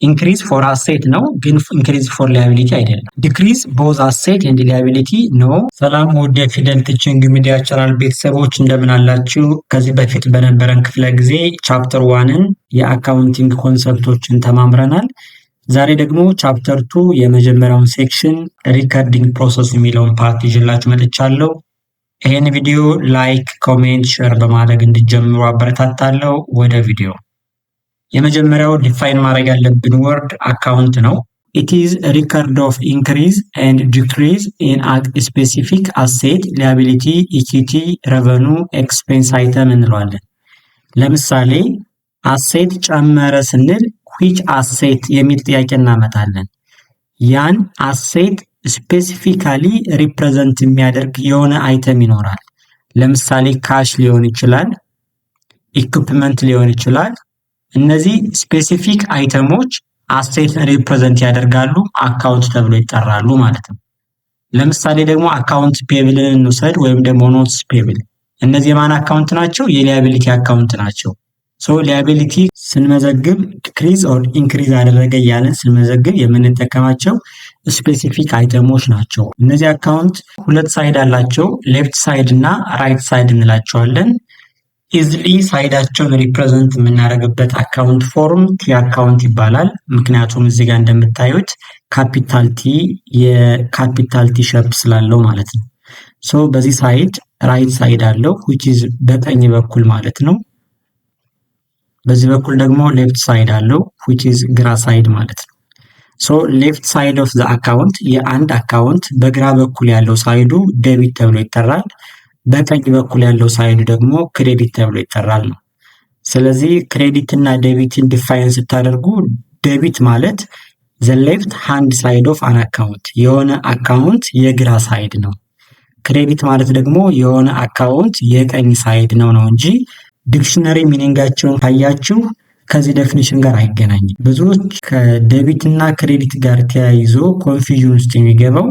Increase for asset ነው፣ ግን increase for liability አይደለም። Decrease both asset and liability no። ሰላም ውድ የፊደል Teaching Media channel ቤተሰቦች፣ እንደምን አላችሁ? ከዚህ በፊት በነበረን ክፍለ ጊዜ chapter one ን የ accounting concept ኦችን ተማምረናል። ዛሬ ደግሞ chapter two የመጀመሪያውን section recording process የሚለውን part ይዤላችሁ መጥቻለሁ። ይህን ቪዲዮ like፣ comment፣ share በማድረግ እንዲጀምሩ አበረታታለሁ። ወደ ቪዲዮ። የመጀመሪያው define ማድረግ ያለብን word account ነው። It is record of increase and decrease in specific asset, liability, equity, revenue, expense item እንለዋለን። ለምሳሌ asset ጨመረ ስንል which asset የሚል ጥያቄ እናመጣለን። ያን asset specifically represent የሚያደርግ የሆነ item ይኖራል። ለምሳሌ cash ሊሆን ይችላል፣ equipment ሊሆን ይችላል። እነዚህ specific item ኦች asset represent ያደርጋሉ፣ account ተብሎ ይጠራሉ ማለት ነው። ለምሳሌ ደግሞ account payable ን እንውሰድ ወይም ደግሞ notes payable። እነዚህ የማን account ናቸው? የ liability account ናቸው። So liability ስንመዘግብ decrease or increase አደረገ እያለን ስንመዘግብ የምንጠቀማቸው specific item ኦች ናቸው። እነዚህ account ሁለት side አላቸው። Left side እና right side እንላቸዋለን። Easily side ኣቸውን represent የምናደርግበት account form T account ይባላል። ምክንያቱም እዚህ ጋር እንደምታዩት capital T፣ የ capital T shape ስላለው ማለት ነው። So በዚህ side right side አለው፣ which is በቀኝ በኩል ማለት ነው። በዚህ በኩል ደግሞ left side አለው፣ which is ግራ side ማለት ነው። So left side of the account፣ የአንድ account በግራ በኩል ያለው side ኡ debit ተብሎ ይጠራል። በቀኝ በኩል ያለው side ኡ ደግሞ credit ተብሎ ይጠራል ነው። ስለዚህ credit እና debit ን define ስታደርጉ debit ማለት the left hand side of an account፣ የሆነ account የግራ side ነው። Credit ማለት ደግሞ የሆነ account የቀኝ side ነው ነው እንጂ dictionary meaning ኣቸውን ካያችሁ ከዚህ definition ጋር አይገናኝም። ብዙዎች ከ debit እና credit ጋር ተያይዞ confusion ውስጥ የሚገባው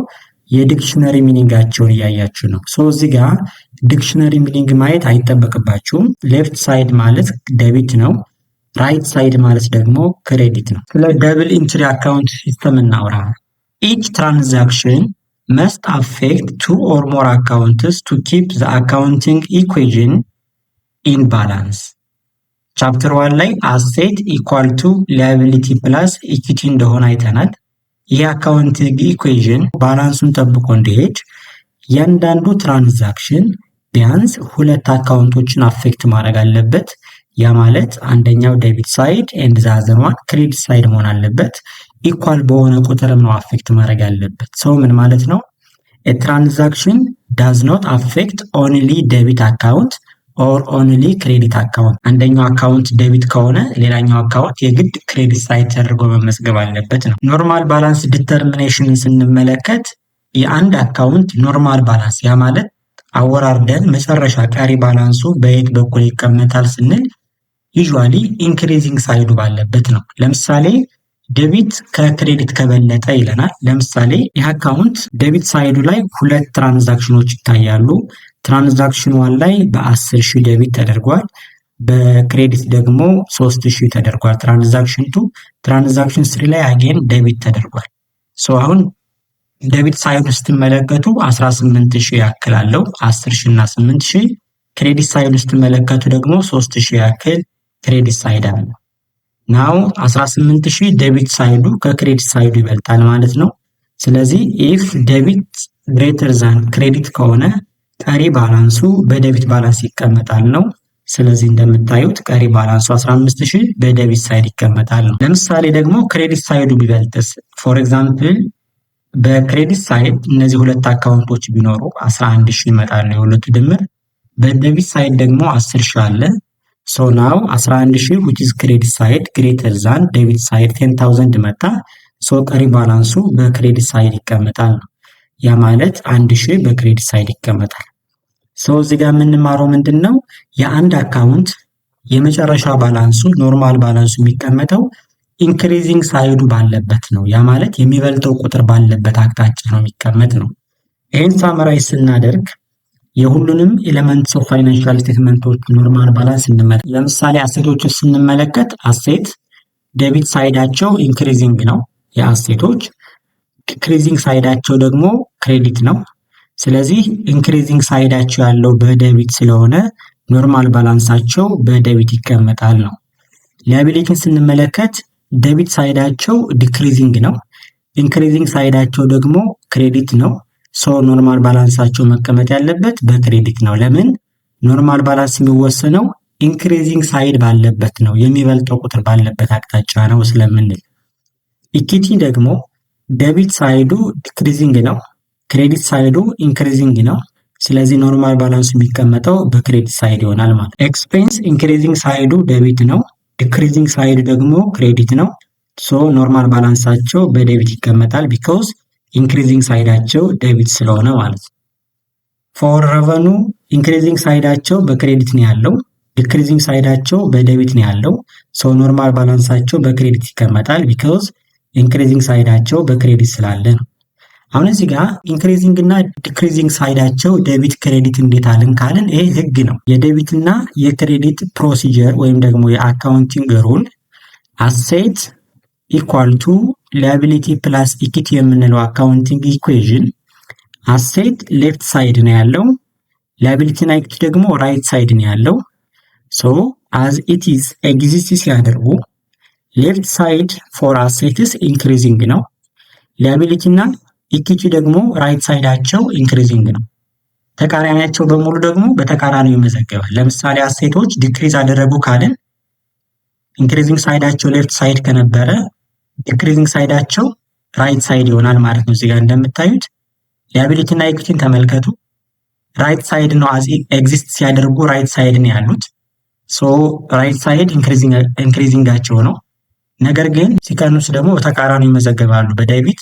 የ dictionary meaning ኣቸውን እያያችሁ ነው። So እዚህ ጋር dictionary meaning ማየት አይጠበቅባችሁም። Left side ማለት debit ነው። Right side ማለት ደግሞ credit ነው። ስለ double entry account system እናውራ። Each transaction must affect two or more accounts to keep the accounting equation in balance። Chapter one ላይ asset equal to liability plus equity እንደሆነ አይተናል። ይህ accounting equation balance ኡን ጠብቆ እንዲሄድ እያንዳንዱ transaction ቢያንስ ሁለት account ኦችን affect ማድረግ አለበት። ያ ማለት አንደኛው debit side and the other one credit side መሆን አለበት። Equal በሆነ ቁጥርም ነው affect ማድረግ ያለበት። So ምን ማለት ነው? Transaction does not affect only debit account or only credit account። አንደኛው account debit ከሆነ ሌላኛው account የግድ credit side ተደርጎ መመዝገብ አለበት ነው። Normal balance determination ን ስንመለከት የአንድ account normal balance፣ ያ ማለት አወራርደን መጨረሻ ቀሪ balance ኡ በየት በኩል ይቀመጣል ስንል usually increasing side ኡ ባለበት ነው። ለምሳሌ debit ከ credit ከበለጠ ይለናል። ለምሳሌ ይህ account debit side ኡ ላይ ሁለት transaction ኖች ይታያሉ። Transaction one ላይ በ10,000 debit ተደርጓል። በ credit ደግሞ 3000 ተደርጓል። Transaction two፣ transaction three ላይ again debit ተደርጓል። So አሁን debit side ኡ ስትመለከቱ 18,000 ያክል አለው፣ 10,000 እና 8000። Credit side ኡ ስትመለከቱ ደግሞ 3000 ያክል credit side አለ። Now 18,000 debit side ኡ ከ credit side ኡ ይበልጣል ማለት ነው። ስለዚህ if debit greater than credit ከሆነ ቀሪ balance ኡ በ debit balance ይቀመጣል ነው። ስለዚህ እንደምታዩት ቀሪ balance ኡ 15,000 በ debit side ይቀመጣል ነው። ለምሳሌ ደግሞ credit side ኡ ቢበልጥስ? For example በ credit side እነዚህ ሁለት account ኦች ቢኖሩ 11,000 ይመጣሉ የሁለቱ ድምር። በ debit side ደግሞ 10,000 አለ። So now 11,000, which is credit side, greater than debit side 10,000 መጣ። So ቀሪ balance ኡ በ credit side ይቀመጣል ነው። ያ ማለት 1000 በ credit side ይቀመጣል። So እዚህ ጋር የምንማረው ምንድን ነው? የአንድ account የመጨረሻ balance ኡ፣ normal balance ኡ የሚቀመጠው increasing side ኡ ባለበት ነው። ያ ማለት የሚበልጠው ቁጥር ባለበት አቅጣጫ ነው የሚቀመጥ ነው። ይህን summarize ስናደርግ የሁሉንም elements of financial statement ኦች normal balance እንመለከት። ለምሳሌ asset ኦችን ስንመለከት asset Debit side ኣቸው increasing ነው የ asset ኦች፣ decreasing side ኣቸው ደግሞ credit ነው። ስለዚህ increasing side ኣቸው ያለው በ debit ስለሆነ normal balance ኣቸው በ debit ይቀመጣል ነው። Liability ን ስንመለከት debit side ኣቸው decreasing ነው። Increasing side ኣቸው ደግሞ credit ነው። So normal balance ኣቸው መቀመጥ ያለበት በ credit ነው። ለምን? Normal balance የሚወሰነው increasing side ባለበት ነው፣ የሚበልጠው ቁጥር ባለበት አቅጣጫ ነው ስለምንል። Equity ደግሞ debit side ኡ decreasing ነው፣ credit side ኡ increasing ነው። ስለዚህ normal balance ኡ የሚቀመጠው በ credit side ይሆናል ማለት ነው። Expense increasing side ኡ debit ነው፣ decreasing side ኡ ደግሞ credit ነው። So normal balance ኣቸው በ debit ይቀመጣል because increasing side ኣቸው debit ስለሆነ ማለት ነው። For revenue increasing side ኣቸው በ credit ነው ያለው፣ decreasing side ኣቸው በ debit ነው ያለው። So normal balance ኣቸው በ credit ይቀመጣል because increasing side ኣቸው በ credit ስላለ ነው። አሁን እዚህ ጋር increasing እና decreasing side ኣቸው debit credit እንዴት አልን ካልን ይሄ ህግ ነው። የ debit እና የ credit procedure ወይም ደግሞ የ accounting rule asset equal to liability plus equity የምንለው accounting equation asset left side ነው ያለው፣ liability እና equity ደግሞ right side ነው ያለው። So as it is exist ሲያደርጉ left side for assets increasing ነው። Liability እና equity ደግሞ right side ኣቸው increasing ነው። ተቃራኒያቸው በሙሉ ደግሞ በተቃራኒው ይመዘገባል። ለምሳሌ asset ኦች decrease አደረጉ ካልን increasing side ኣቸው left side ከነበረ decreasing side ኣቸው right side ይሆናል ማለት ነው። እዚህ ጋር እንደምታዩት liability እና equity ን ተመልከቱ። Right side ነው exist ሲያደርጉ right side ነው ያሉት። So right side increasing ኣቸው ነው። ነገር ግን ሲቀንሱ ደግሞ በተቃራኒው ይመዘገባሉ። በ debit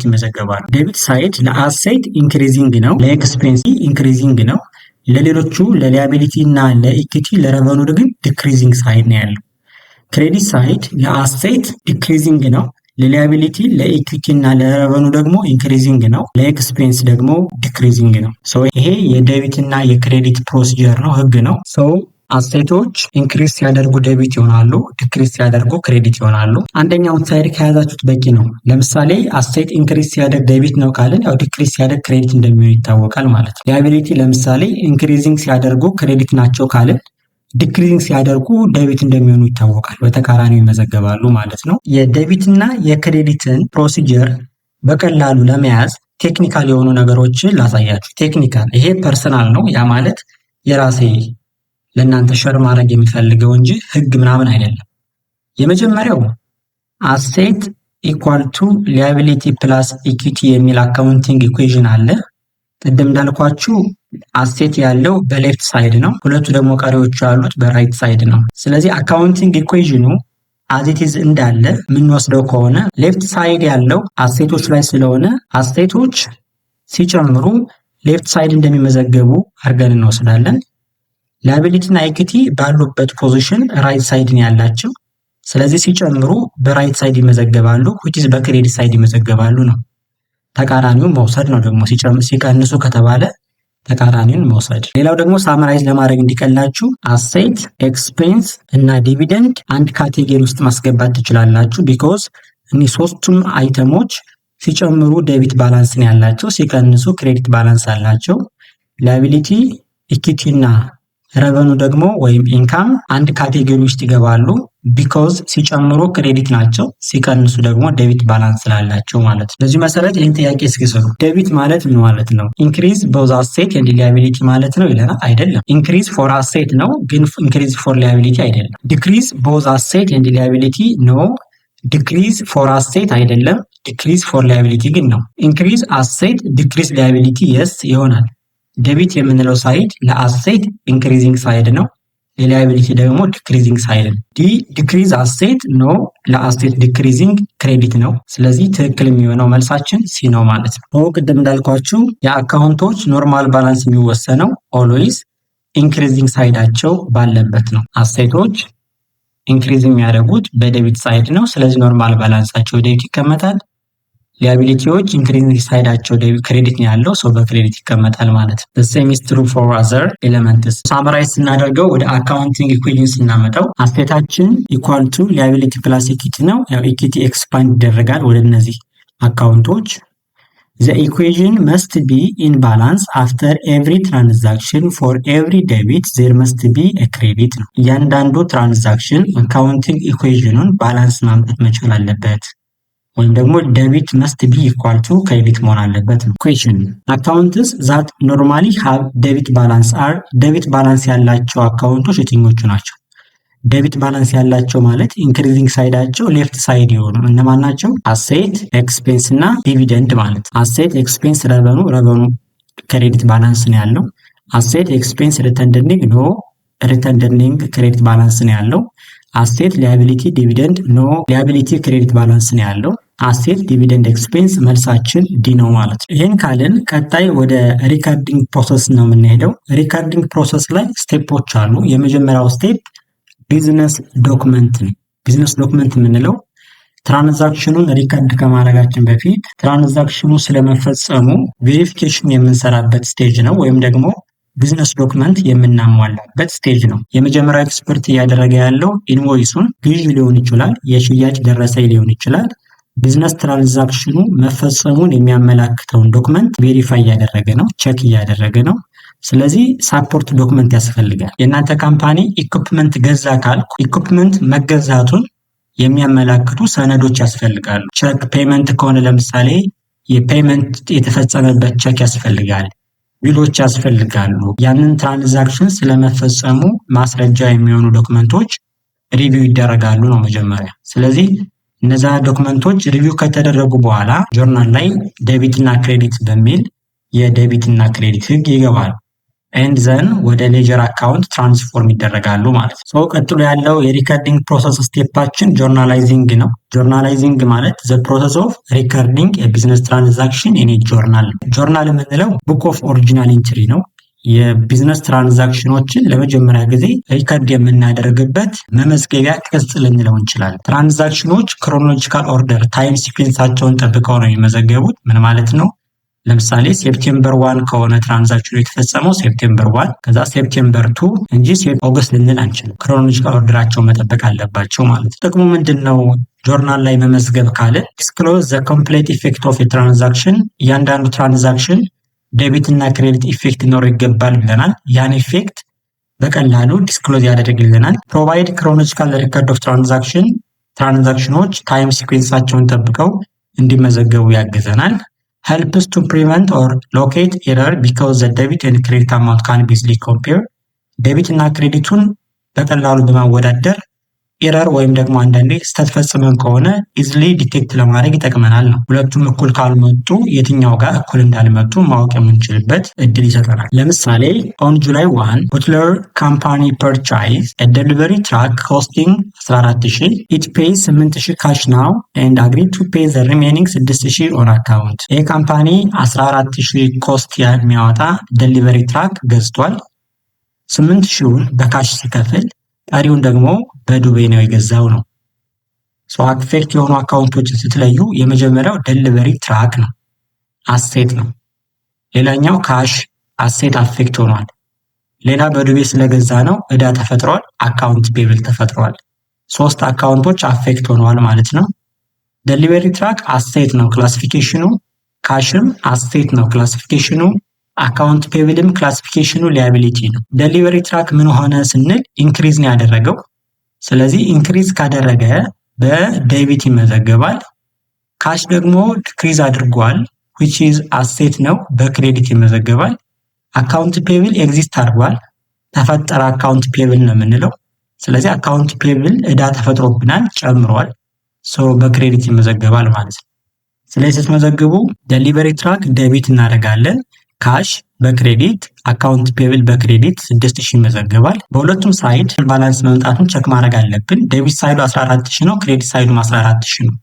ይመዘገባሉ። Debit side ለ asset increasing ነው፣ ለ expense increasing ነው። ለሌሎቹ ለ liability እና ለ equity ለ revenue ግን decreasing side ነው ያለው። Credit side ለ asset decreasing ነው። ለ liability ለ equity እና ለ revenue ደግሞ increasing ነው። ለ expense ደግሞ decreasing ነው። So ይሄ የ debit እና የ credit procedure ነው፣ ህግ ነው። So asset ኦች increase ሲያደርጉ debit ይሆናሉ፣ decrease ሲያደርጉ credit ይሆናሉ። አንደኛውን side ከያዛችሁት በቂ ነው። ለምሳሌ asset increase ሲያደርግ debit ነው ካልን ያው decrease ሲያደርግ credit እንደሚሆን ይታወቃል ማለት ነው። Liability ለምሳሌ increasing ሲያደርጉ credit ናቸው ካልን decreasing ሲያደርጉ debit እንደሚሆኑ ይታወቃል። በተቃራኒው ይመዘገባሉ ማለት ነው። የ debit እና የ credit ን procedure በቀላሉ ለመያዝ technical የሆኑ ነገሮችን ላሳያችሁ። Technical ይሄ personal ነው። ያ ማለት የራሴ ለእናንተ share ማድረግ የምፈልገው እንጂ ህግ ምናምን አይደለም። የመጀመሪያው asset equal to liability plus equity የሚል accounting equation አለ። ቅድም እንዳልኳችሁ asset ያለው በ left side ነው። ሁለቱ ደግሞ ቀሪዎቹ ያሉት በ right side ነው። ስለዚህ accounting equation ኑ as it is እንዳለ የምንወስደው ከሆነ left side ያለው asset ኦች ላይ ስለሆነ asset ኦች ሲጨምሩ left side እንደሚመዘገቡ አድርገን እንወስዳለን። Liability እና equity ባሉበት position right side ነው ያላቸው። ስለዚህ ሲጨምሩ በ right side ይመዘገባሉ፣ which is በ credit side ይመዘገባሉ ነው። ተቃራኒውን መውሰድ ነው ደግሞ ሲቀንሱ ከተባለ ተቃራኒውን መውሰድ። ሌላው ደግሞ summarize ለማድረግ እንዲቀላችሁ asset፣ expense እና dividend አንድ category ውስጥ ማስገባት ትችላላችሁ። Because እኒህ ሶስቱም item ኦች ሲጨምሩ debit balance ነው ያላቸው፣ ሲቀንሱ credit balance አላቸው። Liability፣ equity እና revenue ደግሞ ወይም income አንድ category ውስጥ ይገባሉ። Because ሲጨምሩ credit ናቸው፣ ሲቀንሱ ደግሞ debit balance ስላላቸው ማለት ነው። በዚህ መሰረት ይህን ጥያቄ እስኪ ስሩ። Debit ማለት ምን ማለት ነው? Increase both asset and liability ማለት ነው ይለናል። አይደለም። Increase for asset ነው፣ ግን increase for liability አይደለም። Decrease both asset and liability no። Decrease for asset አይደለም። Decrease for liability ግን ነው። Increase asset decrease liability yes ይሆናል። Debit የምንለው side ለ asset increasing side ነው። ለ liability ደግሞ decreasing side ነው። D decrease asset no፣ ለ asset decreasing credit ነው። ስለዚህ ትክክል የሚሆነው መልሳችን C ነው ማለት ነው። ቅድም እንዳልኳችሁ የ account ኦች normal balance የሚወሰነው always increasing side ኣቸው ባለበት ነው። Asset ኦች increase የሚያደርጉት በ debit side ነው። ስለዚህ normal balance ኣቸው debit ይቀመጣል። Liability ዎች increasing side ኣቸው credit ነው ያለው፣ so በ credit ይቀመጣል ማለት ነው። Same is true for other elements። Summarize ስናደርገው፣ ወደ accounting equation ስናመጣው asset ኣችን equal to liability plus equity ነው። ያው equity expand ይደረጋል ወደ እነዚህ account ኦች። The equation must be in balance after every transaction. For every debit there must be credit ነው። እያንዳንዱ transaction accounting equation ኑን balance ማምጣት መቻል አለበት። ወይም ደግሞ debit must be equal to credit መሆን አለበት ነው። Question: accounts that normally have debit balance are? Debit balance ያላቸው account ኦች የትኞቹ ናቸው? Debit balance ያላቸው ማለት increasing side ኣቸው left side የሆኑ እነማን ናቸው? Asset፣ expense እና dividend ማለት። Asset፣ expense፣ revenue። Revenue credit balance ነው ያለው። Asset፣ expense፣ retained earning, no፣ retained earning credit balance ነው ያለው። Asset፣ liability፣ dividend, no፣ liability credit balance ነው ያለው። Asset፣ dividend፣ expense መልሳችን D ነው ማለት ነው። ይህን ካልን ቀጣይ ወደ recording process ነው የምንሄደው። Recording process ላይ step ኦች አሉ። የመጀመሪያው step business document ነው። Business document የምንለው transaction ኑን record ከማድረጋችን በፊት transaction ኑ ስለመፈጸሙ verification የምንሰራበት stage ነው፣ ወይም ደግሞ business document የምናሟላበት stage ነው። የመጀመሪያው expert እያደረገ ያለው invoice ኡን፣ ግዥ ሊሆን ይችላል፣ የሽያጭ ደረሰኝ ሊሆን ይችላል። Business transaction ኑ መፈጸሙን የሚያመላክተውን document verify እያደረገ ነው፣ check እያደረገ ነው። ስለዚህ support document ያስፈልጋል። የእናንተ company equipment ገዛ ካልኩ equipment መገዛቱን የሚያመላክቱ ሰነዶች ያስፈልጋሉ። Check payment ከሆነ ለምሳሌ የ payment የተፈጸመበት check ያስፈልጋል። Bill ኦች ያስፈልጋሉ። ያንን transaction ስለመፈጸሙ ማስረጃ የሚሆኑ document ኦች review ይደረጋሉ ነው መጀመሪያ። ስለዚህ እነዛ document ኦች review ከተደረጉ በኋላ ጆርናል ላይ debit እና credit በሚል የ debit እና credit ህግ ይገባሉ። And then ወደ ledger account transform ይደረጋሉ ማለት ነው። So ቀጥሎ ያለው የ recording process step ኣችን journalizing ነው። Journalizing ማለት the process of recording የ business transaction in journal። ጆርናል የምንለው book of original entry ነው። የ business transaction ኖችን ለመጀመሪያ ጊዜ record የምናደርግበት መመዝገቢያ ቅጽ ልንለው እንችላለን። Transaction ኖች chronological order, time sequence ኣቸውን ጠብቀው ነው የሚመዘገቡት። ምን ማለት ነው? ለምሳሌ September 1 ከሆነ transaction ኑ የተፈጸመው September 1፣ ከዛ September 2 እንጂ August ልንል አንችልም። Chronological order ኣቸውን መጠበቅ አለባቸው ማለት ነው። ጥቅሙ ምንድን ነው? ጆርናል ላይ መመዝገብ ካለ disclose the complete effect of transaction። እያንዳንዱ transaction debit እና credit effect ሊኖረው ይገባል ብለናል። ያን effect በቀላሉ disclose ያደርግልናል። Provide chronological record of transaction። Transaction ኖች time sequence ኣቸውን ጠብቀው እንዲመዘገቡ ያግዘናል። Helps to prevent or locate error because the debit and credit amount can be easily compare። Debit እና credit ኡን በቀላሉ በማወዳደር error ወይም ደግሞ አንዳንዴ ስህተት ፈጽመን ከሆነ easily detect ለማድረግ ይጠቅመናል ነው። ሁለቱም እኩል ካልመጡ የትኛው ጋር እኩል እንዳልመጡ ማወቅ የምንችልበት እድል ይሰጠናል። ለምሳሌ on July 1 Butler company purchase delivery truck costing 14,000. It pay 8000 cash now and agree to pay the remaining 6000 on account። ይህ company 14,000 cost የሚያወጣ delivery truck ገዝቷል። 8 ሺውን በ cash ሲከፍል ቀሪውን ደግሞ በዱቤ ነው የገዛው ነው። So affect የሆኑ account ኦችን ስትለዩ የመጀመሪያው delivery truck ነው፣ asset ነው። ሌላኛው cash asset affect ሆኗል። ሌላ በዱቤ ስለገዛ ነው እዳ ተፈጥሯል፣ account payable ተፈጥሯል። ሶስት account ኦች affect ሆነዋል ማለት ነው። Delivery truck asset ነው classification ኑ፣ cash ም asset ነው classification ኑ፣ account payable ም classification ኑ liability ነው። Delivery truck ምን ሆነ ስንል increase ነው ያደረገው። ስለዚህ increase ካደረገ በ debit ይመዘገባል። Cash ደግሞ decrease አድርጓል፣ which is asset ነው፣ በ credit ይመዘገባል። Account payable exist አድርጓል፣ ተፈጠረ account payable ነው የምንለው። ስለዚህ account payable እዳ ተፈጥሮብናል፣ ጨምሯል፣ so በ credit ይመዘገባል ማለት ነው። ስለዚህ ስትመዘግቡ delivery truck debit እናደርጋለን፣ cash በ credit፣ account payable በ credit 6000 ይመዘገባል። በሁለቱም side balance መምጣቱን check ማድረግ አለብን። Debit side ኡ 14,000 ነው፣ credit side ኡም 14,000 ነው።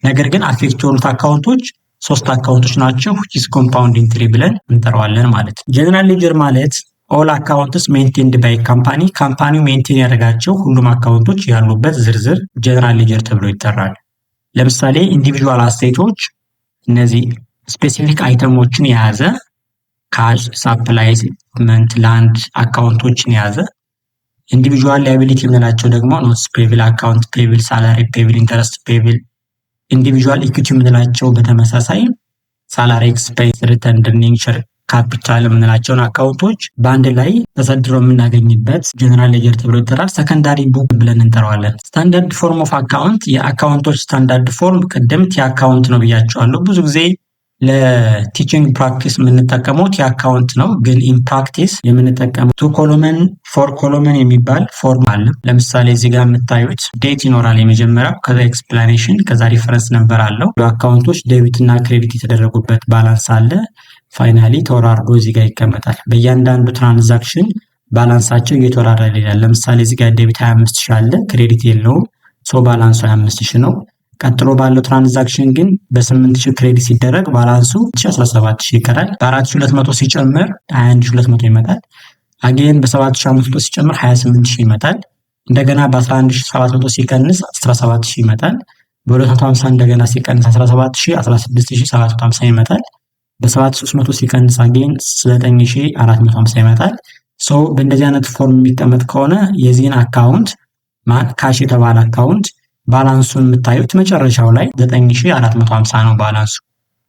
ነገር ግን affect የሆኑት account ኦች ሶስት account ኦች ናቸው። Which is compound entry ብለን እንጠራዋለን ማለት ነው። General ledger ማለት all accounts maintained by company፣ company ው maintain ያደረጋቸው ሁሉም account ኦች ያሉበት ዝርዝር general ledger ተብሎ ይጠራል። ለምሳሌ individual asset ኦች እነዚህ specific item ኦችን የያዘ cash፣ supplies፣ equipment፣ land account ኦችን የያዘ፣ individual liability የምንላቸው ደግሞ notes payable፣ account payable፣ salary payable፣ interest payable፣ individual equity የምንላቸው በተመሳሳይ salary expense፣ retained earning፣ share capital የምንላቸውን account ኦች በአንድ ላይ ተሰድሮ የምናገኝበት general ledger ተብሎ ይጠራል። Secondary book ብለን እንጠራዋለን። Standard form of account፣ የ account ኦች standard form ቅድም T account ነው ብያችኋለሁ። ብዙ ጊዜ ለ teaching practice የምንጠቀመው T account ነው። ግን in practice የምንጠቀመው two column፣ four column የሚባል form አለ። ለምሳሌ እዚህ ጋር የምታዩት date ይኖራል የመጀመሪያው፣ ከዛ explanation፣ ከዛ reference number አለው። Account ኦች debit እና credit የተደረጉበት balance አለ። Finally ተወራርዶ እዚህ ጋር ይቀመጣል። በእያንዳንዱ transaction balance ኣቸው እየተወራረደ ይሄዳል። ለምሳሌ እዚህ ጋር debit 25 ሺህ አለ፣ credit የለውም። So balance ኡ 25 ሺህ ነው። ቀጥሎ ባለው transaction ግን በ8,000 credit ሲደረግ balance ኡ 17,000 ይቀራል። በ4200 ሲጨምር 21,200 ይመጣል። Again በ7500 ሲጨምር 28,000 ይመጣል። እንደገና በ11,700 ሲቀንስ 17,000 ይመጣል። በ250 እንደገና ሲቀንስ 17,000 16,750 ይመጣል። በ7300 ሲቀንስ again 9450 ይመጣል። So በእንደዚህ አይነት form የሚቀመጥ ከሆነ የዚህን account cash የተባለ account balance ኡን የምታዩት መጨረሻው ላይ 9450 ነው balance ኡ።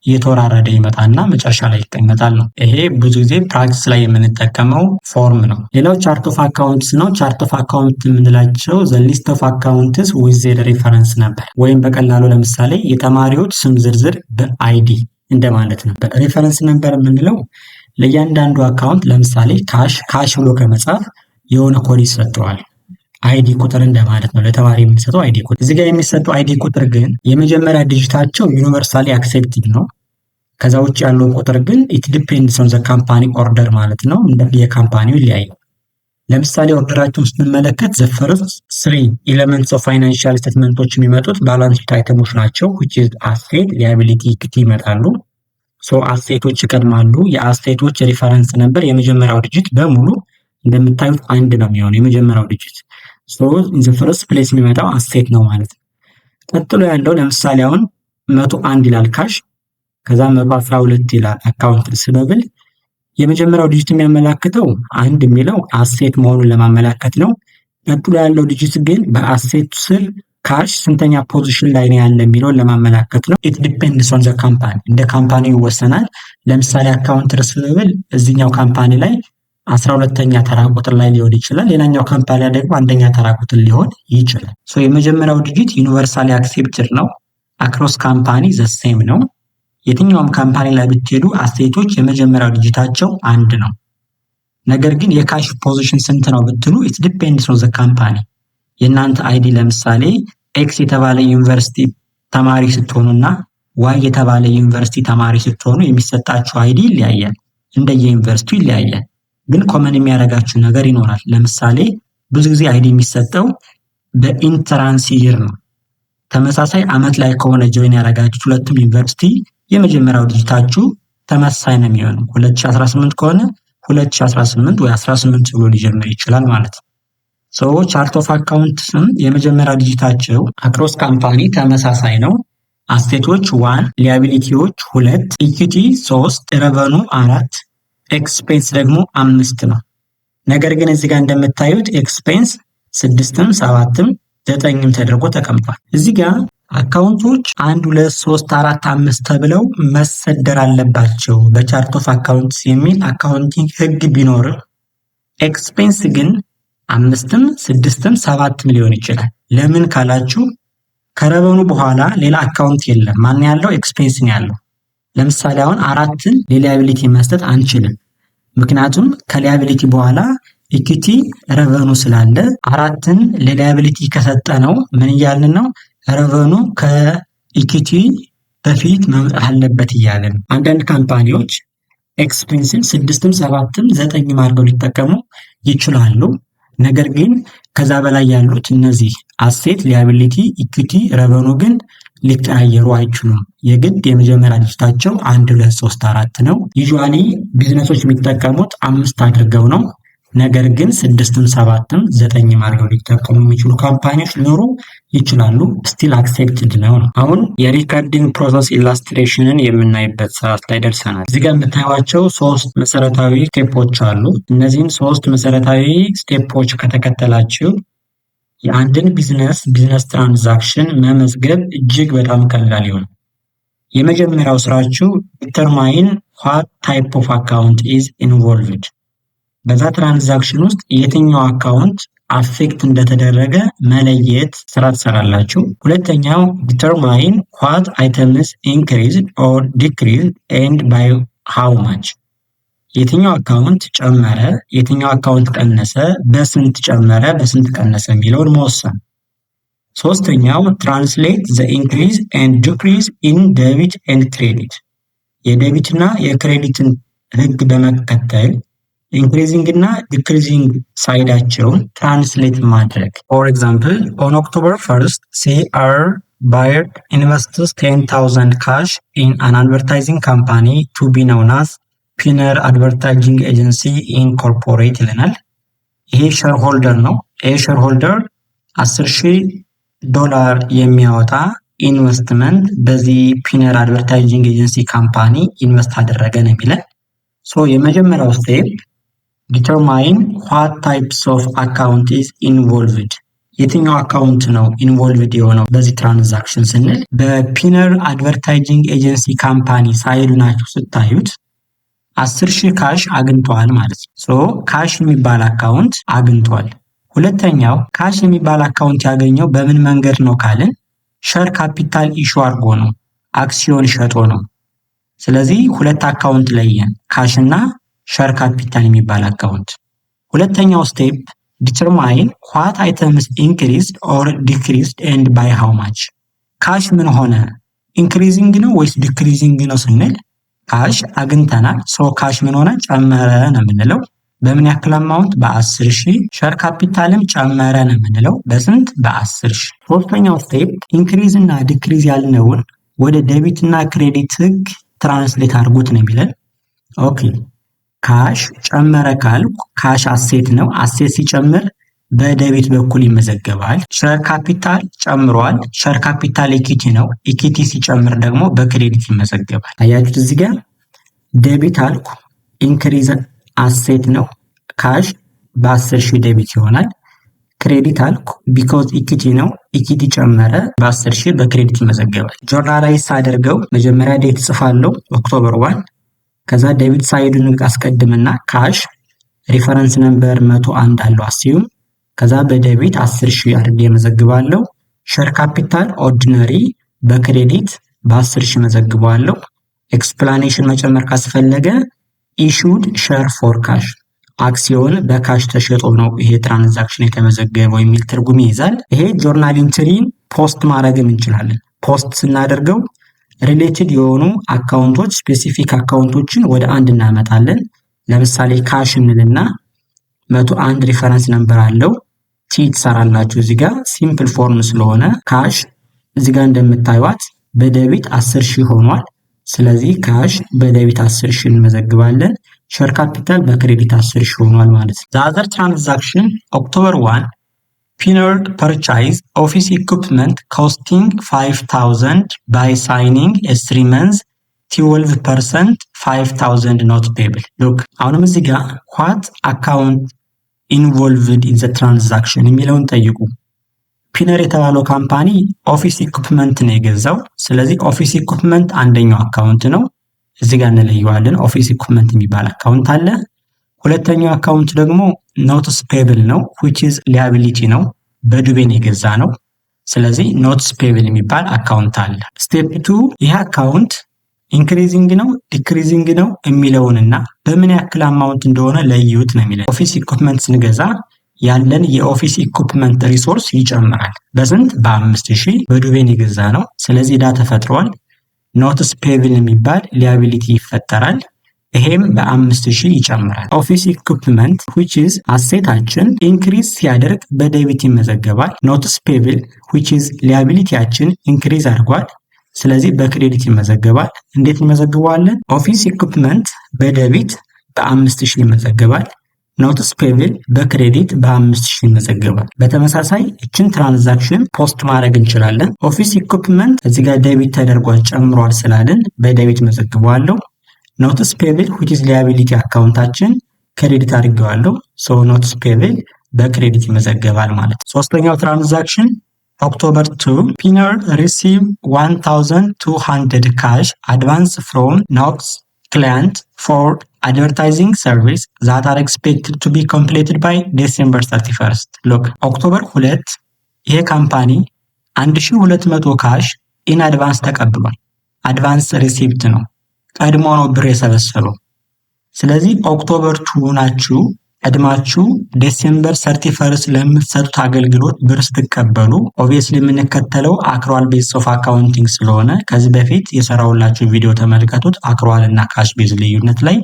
እየተወራረደ ይመጣና መጨረሻ ላይ ይቀመጣል ነው። ይሄ ብዙ ጊዜ practice ላይ የምንጠቀመው form ነው። ሌላው chart of accounts ነው። Chart of account የምንላቸው the list of accounts with their reference number ወይም በቀላሉ ለምሳሌ የተማሪዎች ስም ዝርዝር በ ID እንደማለት ነው። Reference number የምንለው ለእያንዳንዱ account ለምሳሌ cash cash ብሎ ከመጻፍ የሆነ ኮድ ይሰጠዋል። ID ቁጥር እንደማለት ነው። ለተማሪ የምንሰጠው ID ቁጥር። እዚህ ጋር የሚሰጠው ID ቁጥር ግን የመጀመሪያ digit ኣቸው universally accepted ነው። ከዛ ውጭ ያለው ቁጥር ግን it depends on the company order ማለት ነው። እንደ የ company ው ይለያያል። ለምሳሌ order ኣቸውን ስንመለከት the first three elements of financial statement ኦች የሚመጡት balance sheet item ኦች ናቸው። Which is asset፣ liability፣ equity ይመጣሉ። So asset ኦች ይቀድማሉ። የ asset ኦች reference number የመጀመሪያው digit በሙሉ እንደምታዩት አንድ ነው የሚሆነው የመጀመሪያው digit። So in the first place የሚመጣው asset ነው ማለት ነው። ቀጥሎ ያለው ለምሳሌ አሁን 101 ይላል cash፣ ከዛ 112 ይላል account receivable። የመጀመሪያው digit የሚያመላክተው አንድ የሚለው asset መሆኑን ለማመላከት ነው። ቀጥሎ ያለው digit ግን በ asset ስር cash ስንተኛ position ላይ ነው ያለ የሚለውን ለማመላከት ነው። It depends on the company፣ እንደ company ይወሰናል። ለምሳሌ account receivable እዚኛው company ላይ 12ኛ ተራ ቁጥር ላይ ሊሆን ይችላል። ሌላኛው company ላይ ደግሞ አንደኛ ተራ ቁጥር ሊሆን ይችላል። So የመጀመሪያው digit universally accepted ነው። Across company the same ነው። የትኛውም company ላይ ብትሄዱ asset ኦች የመጀመሪያው digit ኣቸው አንድ ነው። ነገር ግን የ cash position ስንት ነው ብትሉ it depends on the company። የእናንተ ID ለምሳሌ X የተባለ ዩኒቨርሲቲ ተማሪ ስትሆኑና Y የተባለ ዩኒቨርሲቲ ተማሪ ስትሆኑ የሚሰጣችሁ ID ይለያያል። እንደየዩኒቨርሲቲው ይለያያል። ግን common የሚያደርጋችሁ ነገር ይኖራል። ለምሳሌ ብዙ ጊዜ ID የሚሰጠው በ entrance year ነው። ተመሳሳይ አመት ላይ ከሆነ join ያደረጋችሁት ሁለቱም ዩኒቨርሲቲ የመጀመሪያው digit ኣችሁ ተመሳሳይ ነው የሚሆነው። 2018 ከሆነ 2018 ወይ 18 ብሎ ሊጀምር ይችላል ማለት ነው። So chart of account ስም የመጀመሪያ digit ኣቸው across company ተመሳሳይ ነው። Asset ኦች one፣ liability ዎች ሁለት፣ equity ሶስት፣ revenue አራት፣ expense ደግሞ አምስት ነው። ነገር ግን እዚህ ጋር እንደምታዩት expense ስድስትም ሰባትም ዘጠኝም ተደርጎ ተቀምጧል። እዚህ ጋር account ኦች አንድ፣ ሁለት፣ ሶስት፣ አራት፣ አምስት ተብለው መሰደር አለባቸው በ chart of accounts የሚል accounting ህግ ቢኖርም expense ግን አምስትም ስድስትም ሰባትም ሊሆን ይችላል። ለምን ካላችሁ ከ revenue በኋላ ሌላ account የለም። ማን ያለው? Expense ነው ያለው። ለምሳሌ አሁን አራትን ለ liability መስጠት አንችልም። ምክንያቱም ከ liability በኋላ equity፣ revenue ስላለ አራትን ለ liability ከሰጠነው ምን እያልን ነው? Revenue ከ equity በፊት መምጣት አለበት እያልን። አንዳንድ company ዎች expense ን ስድስትም ሰባትም ዘጠኝም አድርገው ሊጠቀሙ ይችላሉ። ነገር ግን ከዛ በላይ ያሉት እነዚህ asset፣ liability፣ equity፣ revenue ግን ሊቀያየሩ አይችሉም። የግድ የመጀመሪያ digit ኣቸው አንድ፣ ሁለት፣ ሶስት፣ አራት ነው። Usually business ኦች የሚጠቀሙት አምስት አድርገው ነው። ነገር ግን ስድስትም ሰባትም ዘጠኝም አድርገው ሊጠቀሙ የሚችሉ company ዎች ሊኖሩ ይችላሉ። Still accepted ነው። አሁን የ recording process illustration ን የምናይበት ሰዓት ላይ ደርሰናል። እዚህ ጋር የምታዩቸው ሶስት መሰረታዊ step ኦች አሉ። እነዚህን ሶስት መሰረታዊ step ኦች ከተከተላችሁ የአንድን business transaction መመዝገብ እጅግ በጣም ቀላል ይሆናል። የመጀመሪያው ስራችሁ determine what type of account is involved፣ በዛ transaction ውስጥ የትኛው account affect እንደተደረገ መለየት ስራ ትሰራላችሁ። ሁለተኛው determine what items increased or decreased and by how much፣ የትኛው account ጨመረ፣ የትኛው account ቀነሰ፣ በስንት ጨመረ፣ በስንት ቀነሰ የሚለውን መወሰን። ሶስተኛው translate the increase and decrease in debit and credit፣ የ debit እና የ credit ን ህግ በመከተል increasing እና decreasing side ኣቸውን translate ማድረግ። For example, on October 1st, C.R. Baird invests 10,000 cash in an advertising company to be known as Pioneer Advertising Agency Incorporate ይለናል። ይሄ shareholder ነው። ይሄ shareholder 10 ሺህ ዶላር የሚያወጣ ኢንቨስትመንት በዚህ Pioneer Advertising Agency company invest አደረገ ነው የሚለን። So የመጀመሪያው step determine what types of account is involved፣ የትኛው account ነው involved የሆነው በዚህ transaction ስንል በ Pioneer Advertising Agency company side ናቸው ስታዩት 10,000 cash አግኝተዋል ማለት ነው። So cash የሚባል account አግኝቷል። ሁለተኛው cash የሚባል account ያገኘው በምን መንገድ ነው ካልን share capital issue አድርጎ ነው፣ አክሲዮን ሸጦ ነው። ስለዚህ ሁለት account ለየን፣ cash እና share capital የሚባል account። ሁለተኛው step determine what items increased or decreased and by how much። Cash ምን ሆነ፣ increasing ነው ወይስ decreasing ነው ስንል cash አግኝተናል። So cash ምን ሆነ? ጨመረ ነው የምንለው። በምን ያክል amount? በ10,000። Share capital ም ጨመረ ነው የምንለው። በስንት? በ10,000። ሶስተኛው step increase እና decrease ያልነውን ወደ debit እና credit ህግ translate አድርጉት ነው የሚለን። Okay, cash ጨመረ ካልኩ cash asset ነው። Asset ሲጨምር በ debit በኩል ይመዘገባል። Share capital ጨምሯል። Share capital equity ነው። Equity ሲጨምር ደግሞ በ credit ይመዘገባል። አያችሁት? እዚህ ጋር debit አልኩ፣ increase asset ነው። Cash በ10,000 debit ይሆናል። Credit አልኩ because equity ነው። Equity ጨመረ በ10,000 በ credit ይመዘገባል። Journalize ሳደርገው መጀመሪያ date ጽፋለሁ October 1። ከዛ debit side ኡን አስቀድምና cash reference number 101 አለው assume። ከዛ በ debit 10,000 አድርጌ መዘግባለሁ። Share capital ordinary በ credit በ10,000 መዘግበዋለሁ። Explanation መጨመር ካስፈለገ issued share for cash፣ አክሲዮን በ cash ተሸጦ ነው ይሄ transaction የተመዘገበው የሚል ትርጉም ይይዛል። ይሄ journal entry ን post ማድረግም እንችላለን። Post ስናደርገው related የሆኑ account ኦች፣ specific account ኦችን ወደ አንድ እናመጣለን። ለምሳሌ cash እንልና 101 reference number አለው። T ትሰራላችሁ እዚህ ጋር simple form ስለሆነ cash እዚህ ጋር እንደምታዩት በ debit 10,000 ሆኗል። ስለዚህ cash በ debit 10 ሺህ እንመዘግባለን። Share capital በ credit 10 ሺህ ሆኗል ማለት ነው። The other transaction, October 1, Pioneer purchase office equipment costing 5000 by signing a 3 months 12% 5000 note payable። Look, አሁንም እዚህ ጋር what account involved in the transaction የሚለውን ጠይቁ። Pioneer የተባለው company office equipment ነው የገዛው። ስለዚህ office equipment አንደኛው account ነው። እዚህ ጋር እንለየዋለን። Office equipment የሚባል account አለ። ሁለተኛው account ደግሞ notes payable ነው፣ which is liability ነው። በዱቤን የገዛ ነው። ስለዚህ notes payable የሚባል account አለ። Step two ይህ account increasing ነው decreasing ነው የሚለውንና በምን ያክል amount እንደሆነ ለዩት ነው የሚለው። Office equipment ስንገዛ ያለን የ office equipment resource ይጨምራል። በስንት? በ5,000። በዱቤን የገዛ ነው። ስለዚህ ዕዳ ተፈጥሯል። Notes payable የሚባል liability ይፈጠራል። ይሄም በ5,000 ይጨምራል። Office equipment, which is asset ኣችን increase ሲያደርግ በ debit ይመዘገባል። Notes payable, which is liability ያችን increase አድርጓል። ስለዚህ በ credit ይመዘገባል። እንዴት እንመዘግበዋለን? Office equipment በ debit በ5,000 ይመዘገባል። Notes payable በ credit በ5,000 ይመዘገባል። በተመሳሳይ ይችን transaction post ማድረግ እንችላለን። Office equipment እዚህ ጋር debit ተደርጓል ጨምሯል ስላልን በ debit መዘግበዋለሁ። Notes payable, which is liability account ኣችን credit አድርጌዋለሁ። So notes payable በ credit ይመዘገባል ማለት ነው። ሶስተኛው transaction October 2, Pioneer receive 1200 cash advance from Knox client for advertising service that are expected to be completed by December 31. Look, October 2 ይሄ company 1200 cash in advance ተቀብሏል። Advance receipt ነው፣ ቀድሞ ነው ብር የሰበሰበው። ስለዚህ October 2 ናችሁ ቀድማችሁ December 31 ለምትሰጡት አገልግሎት ብር ስትቀበሉ obviously የምንከተለው accrual base of accounting ስለሆነ ከዚህ በፊት የሰራሁላችሁ ቪዲዮ ተመልከቱት። Accrual እና cash base ልዩነት ላይ።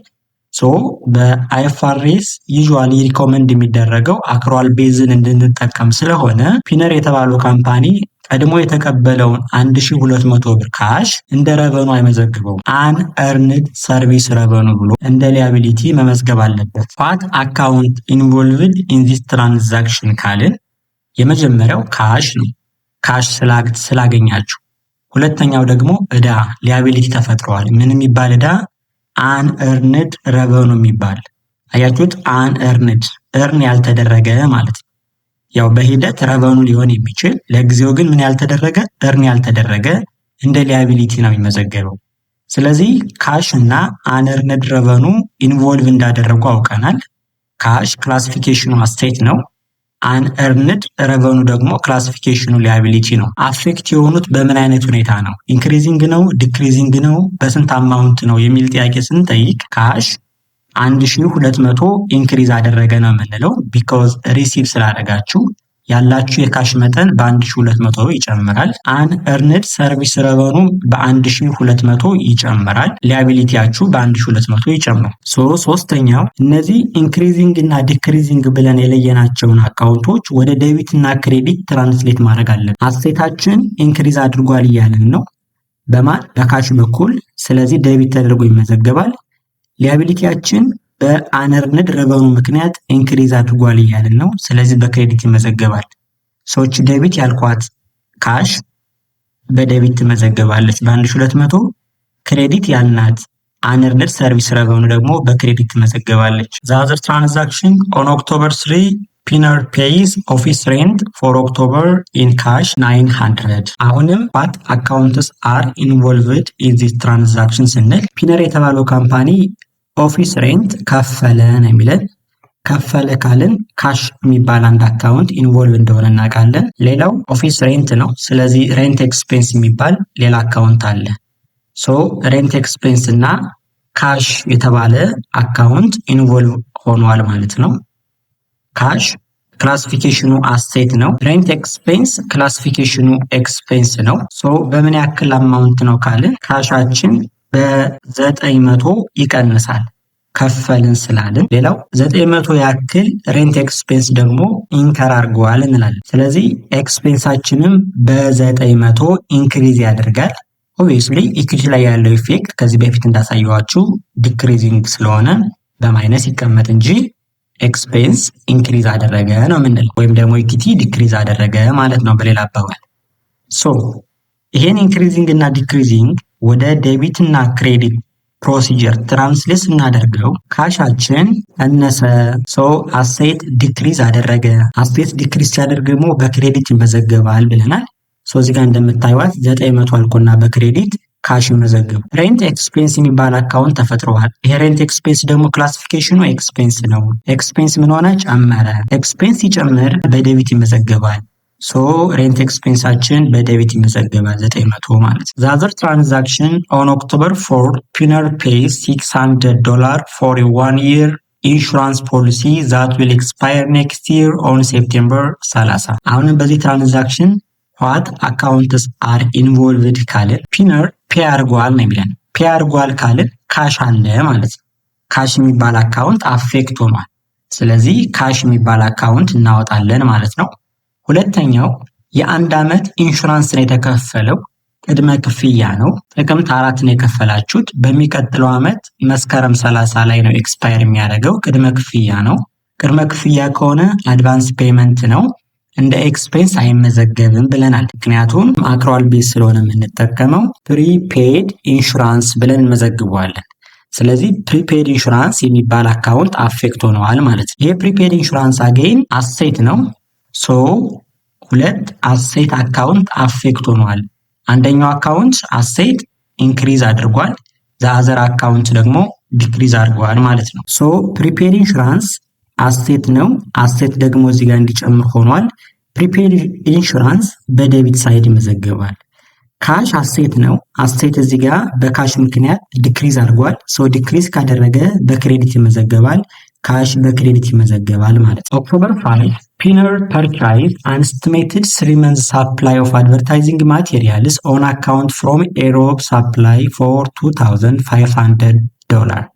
So በ IFRS usually recommend የሚደረገው accrual base ን እንድንጠቀም ስለሆነ Pioneer የተባለው company ቀድሞ የተቀበለውን 1200 ብር cash እንደ revenue አይመዘግበውም። Unearned service revenue ብሎ እንደ liability መመዝገብ አለበት። What account involved in this transaction ካልን የመጀመሪያው cash ነው፣ cash ስላገኛችሁ። ሁለተኛው ደግሞ እዳ liability ተፈጥረዋል። ምን የሚባል እዳ? Unearned revenue የሚባል። አያችሁት? Unearned፣ earn ያልተደረገ ማለት ነው። ያው በሂደት revenue ሊሆን የሚችል፣ ለጊዜው ግን ምን ያልተደረገ፣ earn ያልተደረገ እንደ liability ነው የሚመዘገበው። ስለዚህ cash እና unearned revenue involve እንዳደረጉ አውቀናል። Cash classification ኑ asset ነው። Unearned revenue ደግሞ classification ኑ liability ነው። Affect የሆኑት በምን አይነት ሁኔታ ነው? Increasing ነው? Decreasing ነው? በስንት amount ነው የሚል ጥያቄ ስንጠይቅ cash 1200 increase አደረገ ነው የምንለው። Because receive ስላደረጋችሁ ያላችሁ የ cash መጠን በ1200 ይጨምራል። Unearned service revenue በ1200 ይጨምራል። Liability ያችሁ በ1200 ይጨምራል። So ሶስተኛው እነዚህ increasing እና decreasing ብለን የለየናቸውን account ኦች ወደ debit እና credit translate ማድረግ አለብን። Asset ኣችን increase አድርጓል እያልን ነው በማን? በ cash በኩል። ስለዚህ debit ተደርጎ ይመዘገባል። Liability ያችን በ unearned revenue ምክንያት increase አድርጓል እያልን ነው። ስለዚህ በ credit ይመዘገባል። So debit ያልኳት cash በ debit ትመዘገባለች በ1200፣ credit ያልናት unearned service revenue ደግሞ በ credit ትመዘገባለች። The other transaction, on October 3, Pioneer pays office rent for October in cash 900። አሁንም what accounts are involved in this transaction ስንል Pioneer የተባለው company office rent ከፈለ ነው የሚለን። ከፈለ ካልን cash የሚባል አንድ account involve እንደሆነ እናውቃለን። ሌላው office rent ነው። ስለዚህ rent expense የሚባል ሌላ account አለ። So rent expense እና cash የተባለ account involve ሆኗል ማለት ነው። Cash classification ኑ asset ነው። Rent expense classification ኑ expense ነው። So በምን ያክል amount ነው ካልን cash ኣችን በ900 ይቀንሳል ከፈልን ስላልን። ሌላው 900 ያክል rent expense ደግሞ incur አድርገዋል እንላለን። ስለዚህ expense ኣችንም በ900 increase ያደርጋል። Obviously equity ላይ ያለው effect ከዚህ በፊት እንዳሳየኋችሁ decreasing ስለሆነ በ minus ይቀመጥ እንጂ expense increase አደረገ ነው የምንለው፣ ወይም ደግሞ equity decrease አደረገ ማለት ነው በሌላ አባባል። So ይሄን increasing እና decreasing ወደ debit እና credit procedure translate ስናደርገው cash ኣችን ቀነሰ፣ so asset decrease አደረገ። Asset decrease ሲያደርግ ደግሞ በ credit ይመዘገባል ብለናል። So እዚህ ጋር እንደምታዩት 900 አልቆና በ credit cash ይመዘገቡ። Rent expense የሚባል account ተፈጥሯል። ይሄ rent expense ደግሞ classification ኑ expense ነው። Expense ምን ሆነ? ጨመረ። Expense ሲጨምር በ debit ይመዘገባል። So rent expense ኣችን በ debit ይመዘገባል 900 ማለት ነው። The other transaction, on October 4, Pioneer pays $600 for one year insurance policy that will expire next year on September 30። አሁንም በዚህ transaction what accounts are involved ካልን Pioneer pay አድርጓል ነው የሚለን። Pay አድርጓል ካልን cash አለ ማለት ነው። Cash የሚባል account affect ሆኗል። ስለዚህ cash የሚባል account እናወጣለን ማለት ነው። ሁለተኛው የአንድ ዓመት ኢንሹራንስ ነው የተከፈለው፣ ቅድመ ክፍያ ነው። ጥቅምት 4 ነው የከፈላችሁት። በሚቀጥለው ዓመት መስከረም 30 ላይ ነው expire የሚያደርገው፣ ቅድመ ክፍያ ነው። ቅድመ ክፍያ ከሆነ advance payment ነው፣ እንደ expense አይመዘገብም ብለናል። ምክንያቱም accrual base ስለሆነ የምንጠቀመው prepaid insurance ብለን እንመዘግበዋለን። ስለዚህ prepaid insurance የሚባል account affect ሆነዋል ማለት ነው። ይሄ prepaid insurance again asset ነው። So ሁለት asset account affect ሆነዋል። አንደኛው account asset increase አድርጓል፣ the other account ደግሞ decrease አድርጓል ማለት ነው። So prepaid insurance asset ነው። Asset ደግሞ እዚህ ጋር እንዲጨምር ሆኗል። Prepaid insurance በ debit side ይመዘገባል። Cash asset ነው። Asset እዚህ ጋር በ cash ምክንያት decrease አድርጓል። So decrease ካደረገ በ credit ይመዘገባል። Cash በ credit ይመዘገባል ማለት ነው። October 5, Pioneer purchase an estimated 3 month supply of advertising materials on account from Aero Supply for $2500።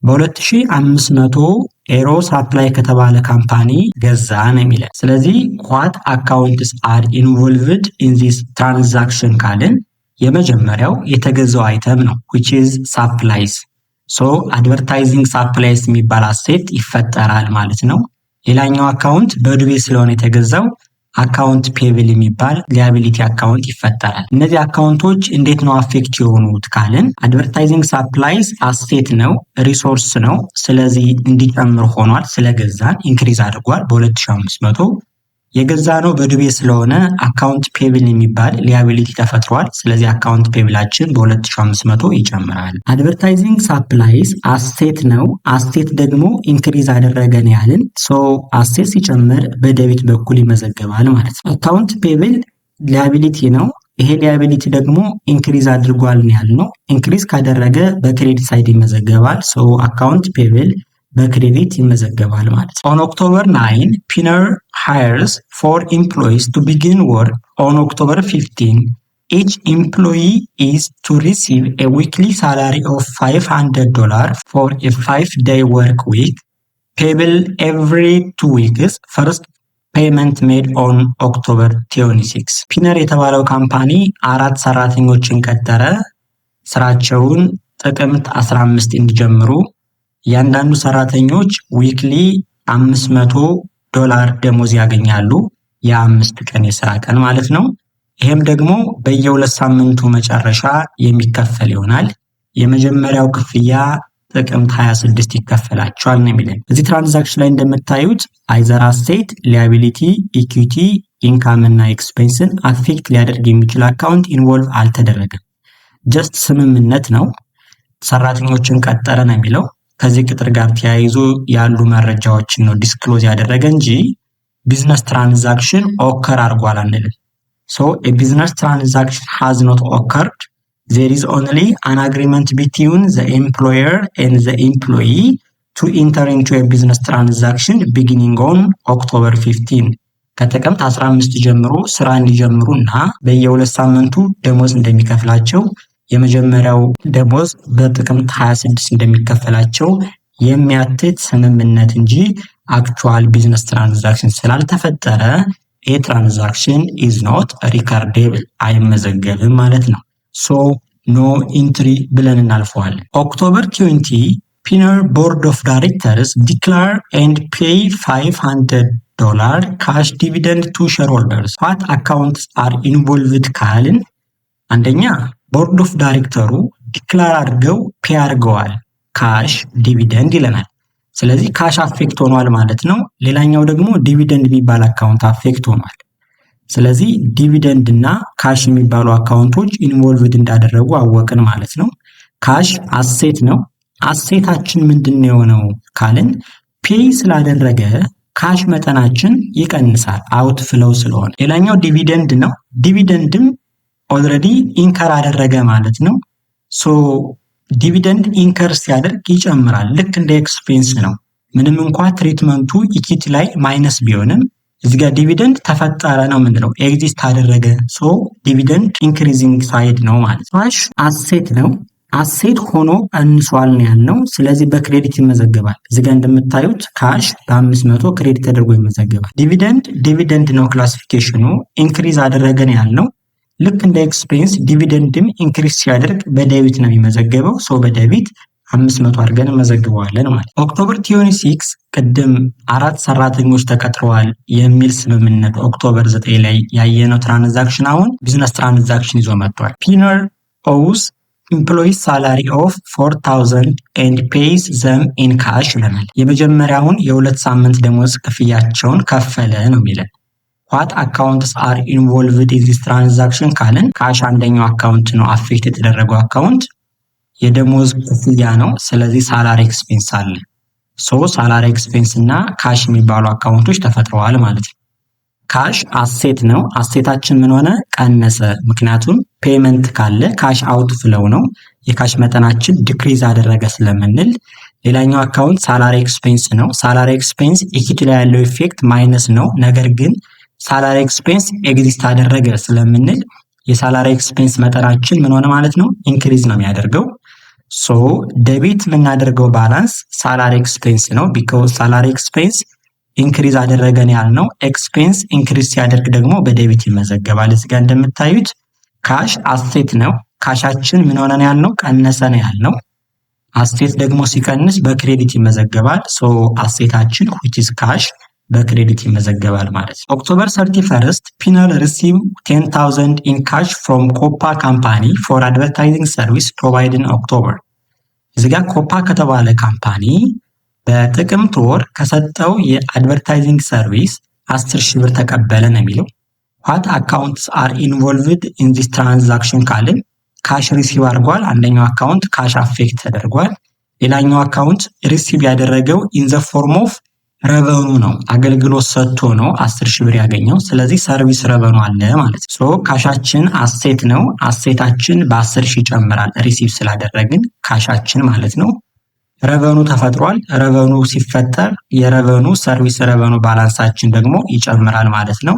በ2500 Aero Supply ከተባለ company ገዛ ነው የሚለን። ስለዚህ what accounts are involved in this transaction ካልን የመጀመሪያው የተገዛው item ነው፣ which is supplies። So advertising supplies የሚባል asset ይፈጠራል ማለት ነው። ሌላኛው account በዱቤ ስለሆነ የተገዛው account payable የሚባል liability account ይፈጠራል። እነዚህ account ኦች እንዴት ነው affect የሆኑት ካልን advertising supplies asset ነው፣ resource ነው። ስለዚህ እንዲጨምር ሆኗል። ስለገዛን increase አድርጓል በ2500። የገዛነው በዱቤ ስለሆነ account payable የሚባል liability ተፈጥሯል። ስለዚህ account payable ኣችን በ2500 ይጨምራል። Advertising supplies asset ነው። Asset ደግሞ increase አደረገን ያልን፣ so asset ሲጨምር በ debit በኩል ይመዘገባል ማለት ነው። Account payable liability ነው። ይሄ liability ደግሞ increase አድርጓል ያልነው። Increase ካደረገ በ credit side ይመዘገባል። So account payable በ credit ይመዘገባል ማለት ነው። On October 9, Pioneer hires four employees to begin work on October 15. Each employee is to receive a weekly salary of $500 for a 5-day work week, payable every 2 weeks, first payment made on October 26። Pioneer የተባለው company አራት ሰራተኞችን ቀጠረ። ስራቸውን ጥቅምት 15 እንዲጀምሩ እያንዳንዱ ሰራተኞች weekly 500 ዶላር ደሞዝ ያገኛሉ። የ5 ቀን የስራ ቀን ማለት ነው። ይሄም ደግሞ በየሁለት ሳምንቱ መጨረሻ የሚከፈል ይሆናል። የመጀመሪያው ክፍያ ጥቅምት 26 ይከፈላቸዋል ነው የሚለን። እዚህ transaction ላይ እንደምታዩት either asset፣ liability፣ equity፣ income እና expense ን affect ሊያደርግ የሚችል account involve አልተደረገም። Just ስምምነት ነው። ሰራተኞችን ቀጠረ ነው የሚለው። ከዚህ ቅጥር ጋር ተያይዞ ያሉ መረጃዎችን ነው disclose ያደረገ እንጂ business transaction occur አድርጓል አንልም። So business transaction has not occurred. There is only an agreement between the employer and the employee to enter into business transaction beginning on October 15። ከጥቅምት 15 ጀምሮ ስራ እንዲጀምሩ እና በየሁለት ሳምንቱ ደሞዝ እንደሚከፍላቸው፣ የመጀመሪያው ደሞዝ በጥቅምት 26 እንደሚከፈላቸው የሚያትት ስምምነት እንጂ actual business transaction ስላልተፈጠረ ይህ transaction is not recordable፣ አይመዘገብም ማለት ነው። So no entry ብለን እናልፈዋለን። October 20, Pioneer board of directors declare and pay $500 cash dividend to shareholders. What accounts are involved ካልን አንደኛ board of director ኡ declare አድርገው pay አድርገዋል፣ cash dividend ይለናል። ስለዚህ cash affect ሆኗል ማለት ነው። ሌላኛው ደግሞ dividend የሚባል account affect ሆኗል። ስለዚህ dividend እና cash የሚባሉ account ኦች involved እንዳደረጉ አወቅን ማለት ነው። Cash asset ነው። Asset ኣችን ምንድን ነው የሆነው ካልን pay ስላደረገ cash መጠናችን ይቀንሳል outflow ስለሆነ። ሌላኛው dividend ነው። Dividend ም already incur አደረገ ማለት ነው። So dividend incur ሲያደርግ ይጨምራል። ልክ እንደ expense ነው። ምንም እንኳ treatment ኡ equity ላይ minus ቢሆንም እዚህ ጋር dividend ተፈጠረ ነው የምንለው፣ exist አደረገ። So dividend increasing side ነው ማለት ነው። Cash asset ነው። Asset ሆኖ ቀንሷል ነው ያልነው። ስለዚህ በ credit ይመዘገባል። እዚህ ጋር እንደምታዩት cash በ500 credit ተደርጎ ይመዘገባል። Dividend dividend ነው classification ኑ፣ increase አደረገን ያልነው። ልክ እንደ expense dividend ም increase ሲያደርግ በ debit ነው የሚመዘገበው። So በ debit 500 አድርገን እንመዘግበዋለን ማለት። October 26 ቅድም አራት ሰራተኞች ተቀጥረዋል የሚል ስምምነት October 9 ላይ ያየነው transaction አሁን business transaction ይዞ መጥቷል። Pioneer owes employees salary of 4000 and pays them in cash ይለናል። የመጀመሪያውን የ2 ሳምንት ደሞዝ ክፍያቸውን ከፈለ ነው የሚለን። What accounts are involved in this transaction ካልን cash አንደኛው account ነው። Affect የተደረገው account የደሞዝ ክፍያ ነው። ስለዚህ salary expense አለ። So salary expense እና cash የሚባሉ account ኦች ተፈጥረዋል ማለት ነው። Cash asset ነው። Asset ኣችን ምን ሆነ? ቀነሰ። ምክንያቱም payment ካለ cash outflow ነው። የ cash መጠናችን decrease አደረገ ስለምንል። ሌላኛው account salary expense ነው። Salary expense equity ላይ ያለው effect minus ነው። ነገር ግን salary expense exist አደረገ ስለምንል የ salary expense መጠናችን ምን ሆነ ማለት ነው? Increase ነው የሚያደርገው። So debit የምናደርገው balance salary expense ነው። Because salary expense increase አደረገን ያልነው expense increase ሲያደርግ ደግሞ በ debit ይመዘገባል። እዚህ ጋር እንደምታዩት cash asset ነው። Cash ኣችን ምን ሆነ ነው ያልነው? ቀነሰ ነው ያልነው። Asset ደግሞ ሲቀንስ በ credit ይመዘገባል። So asset ኣችን which is cash በ credit ይመዘገባል ማለት ነው። October 31 Pioneer receive 10,000 in cash from Copa company for advertising service provide in October። እዚህ ጋር ኮፓ ከተባለ company በጥቅምት ወር ከሰጠው የ advertising service 10 ሺህ ብር ተቀበለ ነው የሚለው። What accounts are involved in this transaction ካልን cash receive አድርጓል። አንደኛው account cash affect ተደርጓል። ሌላኛው account receive ያደረገው in the form of revenue ነው፣ አገልግሎት ሰጥቶ ነው 10 ሺህ ብር ያገኘው። ስለዚህ service revenue አለ ማለት ነው። So cash ኣችን asset ነው። Asset ኣችን በ10 ሺህ ይጨምራል receive ስላደረግን cash ኣችን ማለት ነው። Revenue ተፈጥሯል። Revenue ሲፈጠር የ revenue service revenue balance ኣችን ደግሞ ይጨምራል ማለት ነው።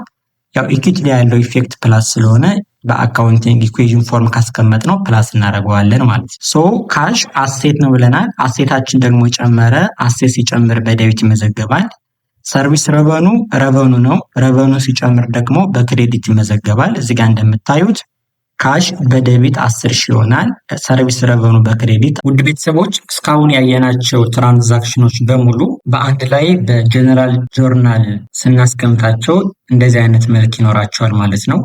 ያው equity ላይ ያለው effect plus ስለሆነ በ accounting equation form ካስቀመጥነው plus እናደርገዋለን ማለት ነው። So cash asset ነው ብለናል። Asset ኣችን ደግሞ ጨመረ። Asset ሲጨምር በ debit ይመዘገባል። Service revenue revenue ነው። Revenue ሲጨምር ደግሞ በ credit ይመዘገባል። እዚህ ጋር እንደምታዩት cash በ debit 10 ሺህ ይሆናል። Service revenue በ credit። ውድ ቤተሰቦች፣ እስካሁን ያየናቸው transaction ኖች በሙሉ በአንድ ላይ በ general journal ስናስቀምጣቸው እንደዚህ አይነት መልክ ይኖራቸዋል ማለት ነው።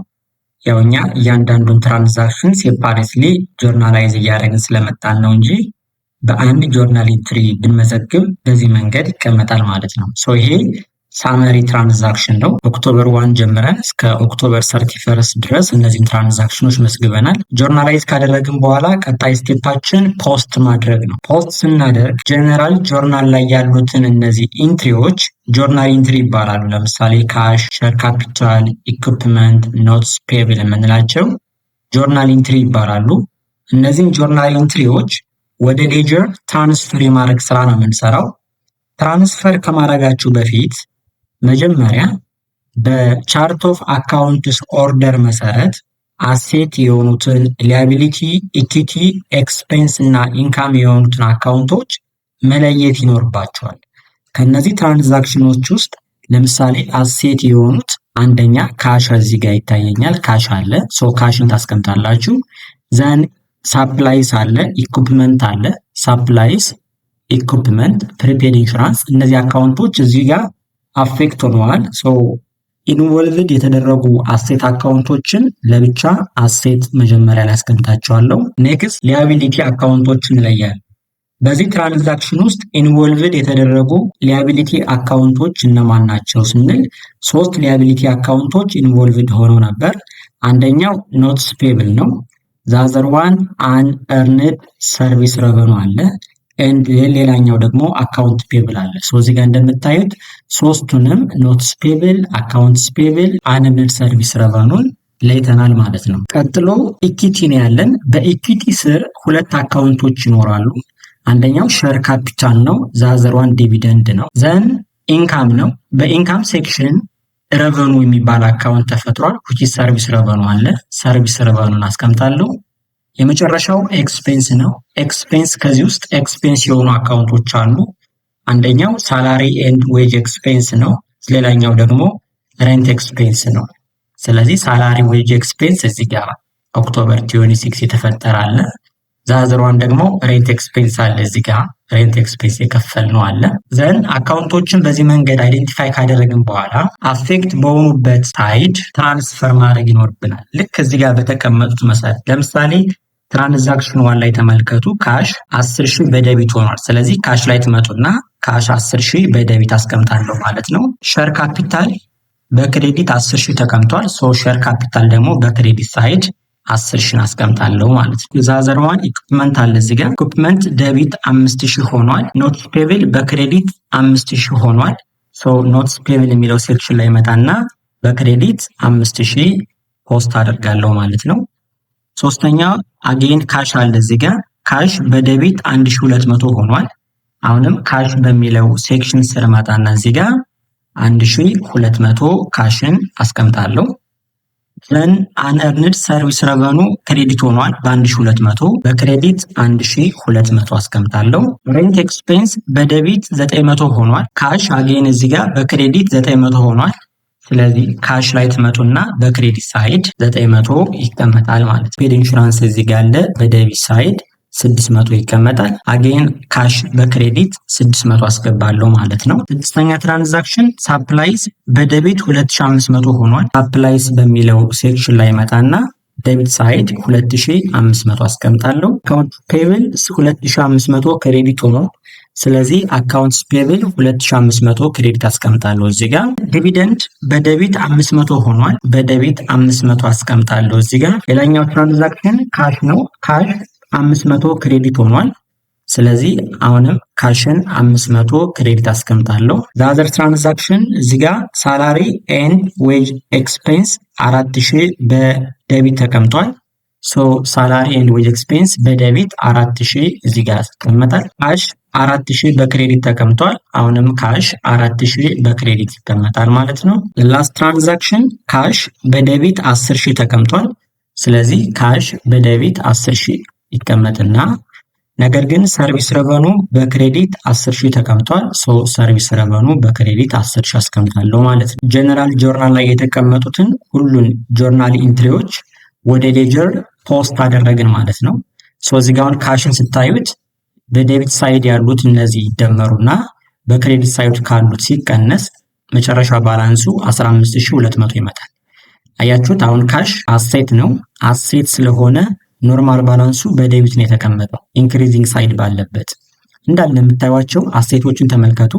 ያው እኛ እያንዳንዱን transaction separately journalize እያደረግን ስለመጣን ነው እንጂ በአንድ journal entry ብንመዘግብ በዚህ መንገድ ይቀመጣል ማለት ነው። So ይሄ summary transaction ነው። October 1 ጀምረን እስከ October 31 ድረስ እነዚህን transaction ኖች መዝግበናል። Journalize ካደረግን በኋላ ቀጣይ step ኣችን post ማድረግ ነው። Post ስናደርግ general journal ላይ ያሉትን እነዚህ entry ዎች journal entry ይባላሉ። ለምሳሌ cash፣ share capital፣ equipment፣ notes payable የምንላቸው journal entry ይባላሉ። እነዚህን journal entry ዎች ወደ ledger transfer የማድረግ ስራ ነው የምንሰራው። Transfer ከማድረጋችሁ በፊት መጀመሪያ በ chart of accounts order መሰረት asset የሆኑትን liability፣ equity፣ expense እና income የሆኑትን account ኦች መለየት ይኖርባችኋል። ከነዚህ transaction ኖች ውስጥ ለምሳሌ asset የሆኑት አንደኛ cash እዚህ ጋር ይታየኛል። Cash አለ። So cash ን ታስቀምጣላችሁ። Then supplies አለ፣ equipment አለ። Supplies፣ equipment፣ prepaid insurance እነዚህ account ኦች እዚህ ጋር affect ሆነዋል። So involved የተደረጉ asset account ኦችን ለብቻ asset መጀመሪያ ላይ አስቀምጣቸዋለሁ። Next liability account ኦችን እንለያለን። በዚህ transaction ውስጥ involved የተደረጉ liability account ኦች እነማን ናቸው ስንል ሶስት liability account ኦች involved ሆነው ነበር። አንደኛው notes payable ነው። The other one unearned service revenue አለ። And ሌላኛው ደግሞ account payable አለ። So እዚህ ጋር እንደምታዩት ሶስቱንም notes payable፣ accounts payable፣ unearned service revenue ን ለይተናል ማለት ነው። ቀጥሎ equity ነው ያለን። በ equity ስር ሁለት account ኦች ይኖራሉ። አንደኛው share capital ነው። The other one dividend ነው። Then income ነው። በ income section revenue የሚባል account ተፈጥሯል። Which service revenue አለ። Service revenue ን አስቀምጣለሁ። የመጨረሻው expense ነው። Expense ከዚህ ውስጥ expense የሆኑ account ኦች አሉ። አንደኛው salary and wage expense ነው። ሌላኛው ደግሞ rent expense ነው። ስለዚህ salary wage expense እዚህ ጋር October 26 የተፈጠረ አለ። The other one ደግሞ rent expense አለ እዚህ ጋር Rent expense የከፈልነው አለ። Then account ኦችን በዚህ መንገድ identify ካደረግን በኋላ affect በሆኑበት side transfer ማድረግ ይኖርብናል። ልክ እዚህ ጋር በተቀመጡት መሰረት ለምሳሌ transaction one ላይ ተመልከቱ። Cash 10,000 በ debit ሆኗል። ስለዚህ cash ላይ ትመጡና cash 10,000 በ debit አስቀምጣለሁ ማለት ነው። Share capital በ credit 10,000 ተቀምጧል። So share capital ደግሞ በ credit side 10,000 አስቀምጣለሁ ማለት ነው። The other one equipment አለ እዚህ ጋር፣ equipment debit 5000 ሆኗል። Notes payable በ credit 5000 ሆኗል። So notes payable የሚለው section ላይ መጣና በ credit 5000 post አደርጋለሁ ማለት ነው። ሶስተኛ again cash አለ እዚህ ጋር፣ cash በ debit 1200 ሆኗል። አሁንም cash በሚለው section ስር መጣና እዚህ ጋር 1200 cash ን አስቀምጣለሁ። Then unearned service revenue credit ሆኗል በ1200፣ በ credit 1200 አስቀምጣለሁ። Rent expense በ debit 900 ሆኗል። Cash again እዚህ ጋር በ credit 900 ሆኗል። ስለዚህ cash ላይ ትመጡና በ credit side 900 ይቀመጣል ማለት ነው። Paid insurance እዚህ ጋር አለ፣ በ debit side 600 ይቀመጣል። Again cash በ credit 600 አስገባለሁ ማለት ነው። ስድስተኛ transaction supplies በ debit 2500 ሆኗል። Supplies በሚለው section ላይ መጣና debit side 2500 አስቀምጣለሁ። Account payable 2500 credit ሆኗል። ስለዚህ accounts payable 2500 credit አስቀምጣለሁ። እዚህ ጋር dividend በ debit 500 ሆኗል። በ debit 500 አስቀምጣለሁ እዚህ ጋር። ሌላኛው transaction cash ነው። Cash 500 credit ሆኗል። ስለዚህ አሁንም cash ን 500 credit አስቀምጣለሁ። The other transaction እዚህ ጋር salary and wage expense 4000 በ debit ተቀምጧል። So salary and wage expense በ debit 4000 እዚህ ጋር ይቀመጣል። Cash 4000 በ credit ተቀምጧል። አሁንም cash 4000 በ credit ይቀመጣል ማለት ነው። Last transaction cash በ debit 10,000 ተቀምጧል። ስለዚህ cash በ debit 10,000 ይቀመጥና ነገር ግን service revenue በ credit 10,000 ተቀምጧል። So service revenue በ credit 10,000 አስቀምጣለሁ ማለት ነው። General journal ላይ የተቀመጡትን ሁሉን journal entry ዎች ወደ ledger post አደረግን ማለት ነው። So እዚህ ጋር አሁን cash ን ስታዩት በ debit side ያሉት እነዚህ ይደመሩና በ credit side ካሉት ሲቀነስ መጨረሻ balance ኡ 15200 ይመጣል። አያችሁት? አሁን cash asset ነው። Asset ስለሆነ normal balance ኡ በ debit ነው የተቀመጠው increasing side ባለበት። እንዳለ የምታዩቸው asset ኦችን ተመልከቱ።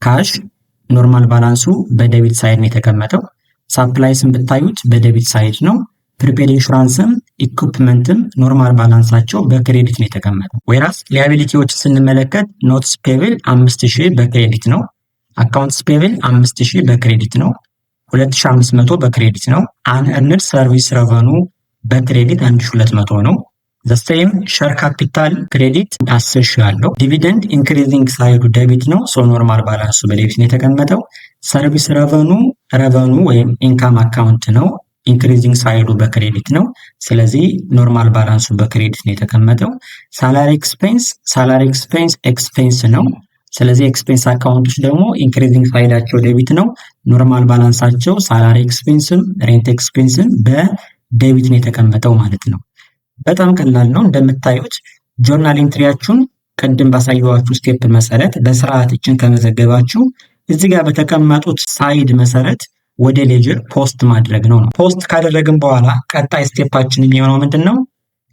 Cash normal balance ኡ በ debit side ነው የተቀመጠው። Supplies ን ብታዩት በ debit side ነው። Prepaid insurance ም equipment ም normal balance ኣቸው በ credit ነው የተቀመጠው። Whereas liability ዎች ስንመለከት notes payable 5000 በ credit ነው። Accounts payable 5000 በ credit ነው። 2500 በ credit ነው። Unearned service revenue በ credit 1200 ነው። The same share capital credit 10,000 አለው። Dividend increasing side ኡ debit ነው። So normal balance ኡ በ debit ነው የተቀመጠው። Service revenue revenue ወይም income account ነው። Increasing side ኡ በ credit ነው። ስለዚህ normal balance ኡ በ credit ነው የተቀመጠው። Salary expense፣ salary expense expense ነው። ስለዚህ expense account ኦች ደግሞ increasing side ኣቸው debit ነው። Normal balance ኣቸው salary expense ም rent expense ም በ debit ነው የተቀመጠው ማለት ነው። በጣም ቀላል ነው። እንደምታዩት journal entry ያችሁን ቅድም ባሳየኋችሁ step መሰረት በስርዓት እችን ከመዘገባችሁ እዚህ ጋር በተቀመጡት side መሰረት ወደ ledger post ማድረግ ነው። Post ካደረግን በኋላ ቀጣይ step ኣችን የሚሆነው ምንድን ነው?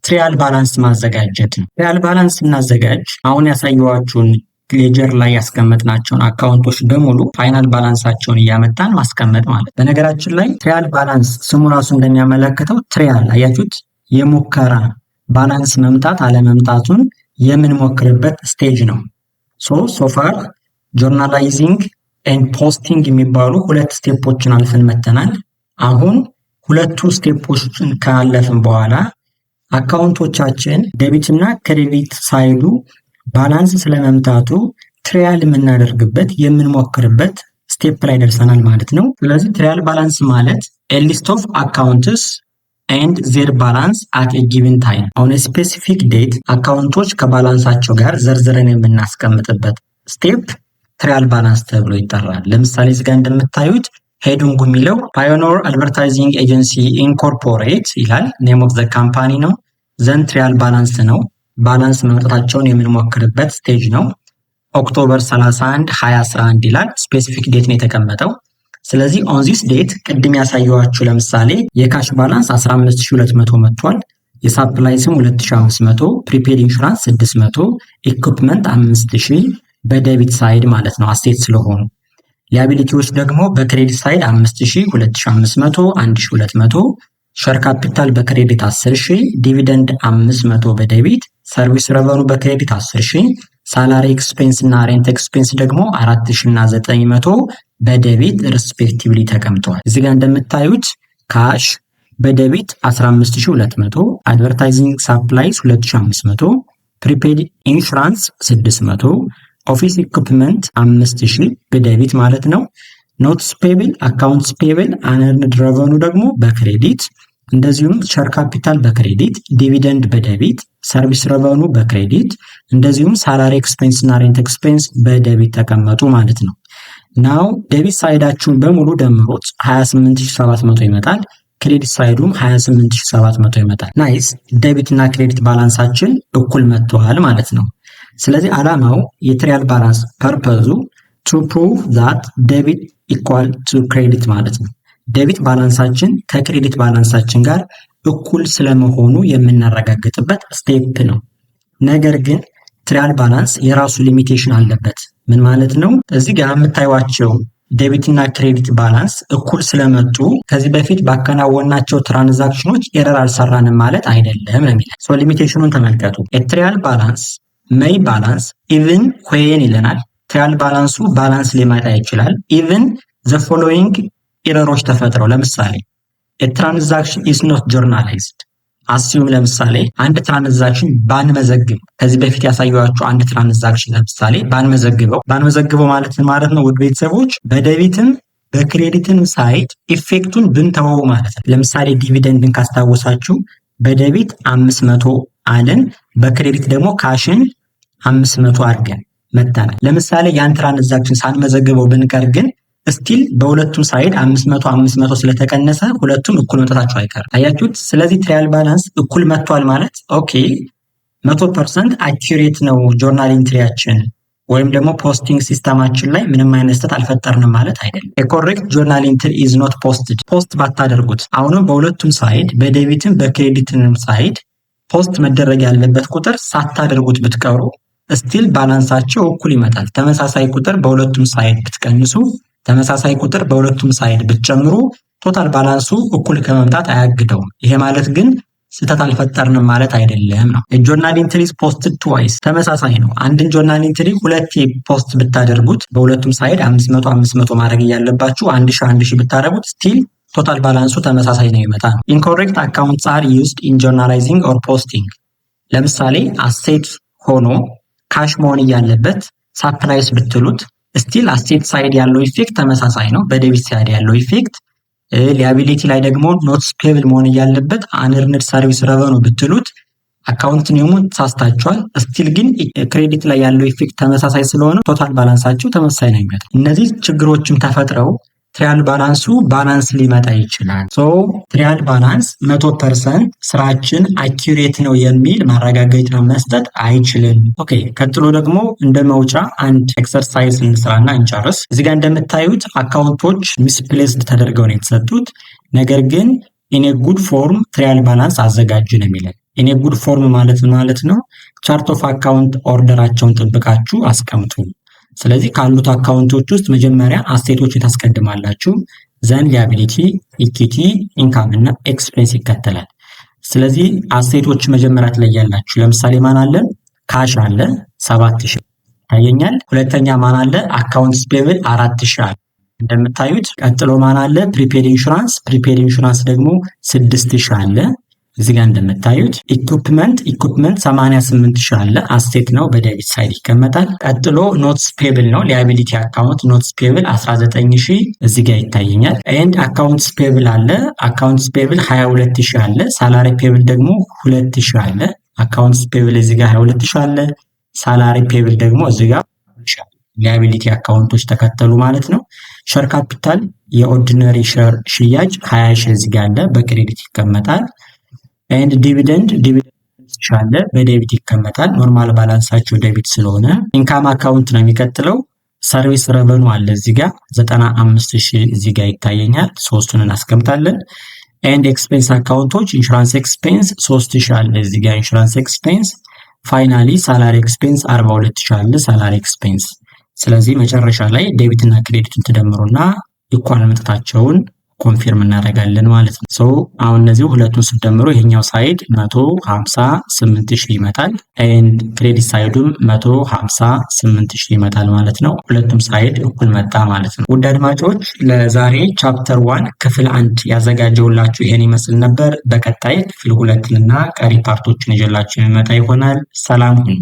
Trial balance ማዘጋጀት ነው። Trial balance ስናዘጋጅ አሁን ያሳየኋችሁን ledger ላይ ያስቀመጥናቸውን account ኦች በሙሉ final balance ኣቸውን እያመጣን ማስቀመጥ ማለት። በነገራችን ላይ trial balance ስሙ ራሱ እንደሚያመለክተው trial፣ አያችሁት፣ የሙከራ balance መምጣት አለመምጣቱን የምንሞክርበት stage ነው። So far journalizing and posting የሚባሉ ሁለት step ኦችን አልፈን መተናል። አሁን ሁለቱ step ኦችን ካለፍን በኋላ account ኦቻችን debit እና credit side ኡ balance ስለመምጣቱ trial የምናደርግበት፣ የምንሞክርበት step ላይ ደርሰናል ማለት ነው። ስለዚህ trial balance ማለት a list of accounts and their balance at a given time on specific date፣ account ኦች ከ balance ኣቸው ጋር ዘርዝረን የምናስቀምጥበት step trial balance ተብሎ ይጠራል። ለምሳሌ እዚህ ጋር እንደምታዩት heading ኡ የሚለው Pioneer Advertising Agency Incorporate ይላል። Name of the company ነው። Then trial balance ነው። Balance መምጣታቸውን የምንሞክርበት stage ነው። October 31 2011 ይላል። Specific date ነው የተቀመጠው። ስለዚህ on this date ቅድም ያሳየኋችሁ ለምሳሌ የ cash balance 15200 መጥቷል። የ supplies ም 2500፣ prepaid insurance 600፣ equipment 5000 በ debit side ማለት ነው asset ስለሆኑ። Liability ዎች ደግሞ በ credit side 5000፣ 2500፣ 1200፣ share capital በ credit 10,000፣ dividend 500 በ debit፣ service revenue በ credit 10,000፣ salary expense እና rent expense ደግሞ 4000 እና 900 በ debit respectively ተቀምጠዋል። እዚህ ጋር እንደምታዩት cash በ debit 15200፣ advertising supplies 2500፣ prepaid insurance 600፣ office equipment 5000 በ debit ማለት ነው። Notes payable፣ accounts payable፣ unearned revenue ደግሞ በ credit፣ እንደዚሁም share capital በ credit፣ dividend በ debit፣ service revenue በ credit፣ እንደዚሁም salary expense እና rent expense በ debit ተቀመጡ ማለት ነው። Now debit side ኣችሁን በሙሉ ደምሮት 28700 ይመጣል። Credit side ኡም 28700 ይመጣል። Nice፣ debit እና credit balance ኣችን እኩል መጥተዋል ማለት ነው። ስለዚህ ዓላማው የ trial balance purpose ኡ to prove that debit equal to credit ማለት ነው። Debit balance ኣችን ከ credit balance ኣችን ጋር እኩል ስለመሆኑ የምናረጋግጥበት step ነው። ነገር ግን trial balance የራሱ limitation አለበት። ምን ማለት ነው? እዚህ ጋር የምታዩቸው debit እና credit balance እኩል ስለመጡ ከዚህ በፊት ባከናወናቸው transaction ኖች error አልሰራንም ማለት አይደለም ነው የሚለው። So limitation ኑን ተመልከቱ። Trial balance may balance even when ይለናል። Trial balance ኡ balance ሊመጣ ይችላል even the following error ኦች ተፈጥረው፣ ለምሳሌ transaction is not journalized። Assume ለምሳሌ አንድ transaction ባንመዘግብ፣ ከዚህ በፊት ያሳየኋችሁ አንድ transaction ለምሳሌ ባንመዘግበው ማለት ነው ውድ ቤተሰቦች፣ በደቢትም በክሬዲትም ሳይድ ኢፌክቱን ብንተወው ማለት ነው። ለምሳሌ dividend ን ካስታወሳችሁ በ debit 500 አልን፣ በ credit ደግሞ cash ን 500 አድርገን መተናል። ለምሳሌ ያን transaction ሳንመዘግበው ብንቀር ግን still በሁለቱም side 500 500 ስለተቀነሰ ሁለቱም እኩል መምጣታቸው አይቀርም። አያችሁት? ስለዚህ trial balance እኩል መጥቷል ማለት okay 100% accurate ነው journal entry ያችን ወይም ደግሞ posting system ኣችን ላይ ምንም አይነት ስህተት አልፈጠርንም ማለት አይደለም። Correct journal entry is not posted። Post ባታደርጉት አሁንም በሁለቱም ሳይድ በዴቢትም በክሬዲትንም ሳይድ ፖስት መደረግ ያለበት ቁጥር ሳታደርጉት ብትቀሩ still balance ኣቸው እኩል ይመጣል። ተመሳሳይ ቁጥር በሁለቱም side ብትቀንሱ፣ ተመሳሳይ ቁጥር በሁለቱም side ብትጨምሩ total balance ኡ እኩል ከመምጣት አያግደውም። ይሄ ማለት ግን ስህተት አልፈጠርንም ማለት አይደለም ነው። Journal entries posted twice ተመሳሳይ ነው። አንድን journal entry ሁለቴ post ብታደርጉት፣ በሁለቱም side 500 500 ማድረግ እያለባችሁ 1000 1000 ብታደርጉት still total balance ኡ ተመሳሳይ ነው ይመጣ ነው። Incorrect accounts are used in journalizing or posting። ለምሳሌ asset ሆኖ cash መሆን እያለበት supplies ብትሉት still asset side ያለው effect ተመሳሳይ ነው። በ debit side ያለው effect፣ liability ላይ ደግሞ notes payable መሆን እያለበት unearned service revenue ብትሉት account name ኡን ተሳስታችኋል። Still ግን credit ላይ ያለው effect ተመሳሳይ ስለሆነ total balance ኣቸው ተመሳሳይ ነው የሚመጣው። እነዚህ ችግሮችም ተፈጥረው trial balance ኡ balance ሊመጣ ይችላል። So trial balance 100% ስራችን accurate ነው የሚል ማረጋገጫ መስጠት አይችልም። Okay፣ ቀጥሎ ደግሞ እንደ መውጫ አንድ exercise እንስራና እንጨርስ። እዚህ ጋር እንደምታዩት account ኦች misplaced ተደርገው ነው የተሰጡት። ነገር ግን in good form trial balance አዘጋጁ ነው የሚለን። In good form ማለት ማለት ነው chart of account order ኣቸውን ጠብቃችሁ አስቀምጡ። ስለዚህ ካሉት account ኦች ውስጥ መጀመሪያ asset ኦችን ታስቀድማላችሁ። Then liability፣ equity፣ income እና expense ይከተላል። ስለዚህ asset ኦች መጀመሪያ ትለያላችሁ። ለምሳሌ ማን አለ? Cash አለ፣ 7000 ይታየኛል። ሁለተኛ ማን አለ? Accounts payable 4000 አለ እንደምታዩት። ቀጥሎ ማን አለ? Prepaid insurance። Prepaid insurance ደግሞ 6000 አለ እዚህ ጋር እንደምታዩት። Equipment 88 ሺህ አለ፣ asset ነው፣ በ debit side ይቀመጣል። ቀጥሎ notes payable ነው፣ liability account notes payable 19 ሺህ እዚህ ጋር ይታየኛል። And accounts payable አለ፣ accounts payable 22 ሺህ አለ። Salary payable ደግሞ 2 ሺህ አለ። Accounts payable እዚህ ጋር 22 ሺህ አለ። Salary payable ደግሞ እዚህ ጋር liability account ኦች ተከተሉ ማለት ነው። Share capital የ ordinary share ሽያጭ 20 ሺህ እዚህ ጋር አለ፣ በ credit ይቀመጣል። And dividend ሺህ አለ፣ በ debit ይቀመጣል። Normal balance ኣቸው debit ስለሆነ income account ነው የሚቀጥለው። Service revenue አለ እዚህ ጋር 95 ሺህ እዚህ ጋር ይታየኛል። ሶስቱን እናስቀምጣለን። And expense account ኦች insurance expense 3000 አለ እዚህ ጋር insurance expense። Finally salary expense 42,000 አለ salary expense። ስለዚህ መጨረሻ ላይ debit እና credit ኡን ትደምሩና equal መምጣታቸውን confirm እናደርጋለን ማለት ነው። So አሁን እነዚህ ሁለቱን ስደምሩ ይሄኛው side 158,000 ይመጣል። And credit side ኡም 158,000 ይመጣል ማለት ነው። ሁለቱም side እኩል መጣ ማለት ነው። ውድ አድማጮች፣ ለዛሬ chapter 1 ክፍል 1 ያዘጋጀሁላችሁ ይሄን ይመስል ነበር። በቀጣይ ክፍል 2ንና ቀሪ part ኦችን ይዤላችሁ የምመጣ ይሆናል። ሰላም ሁኑ።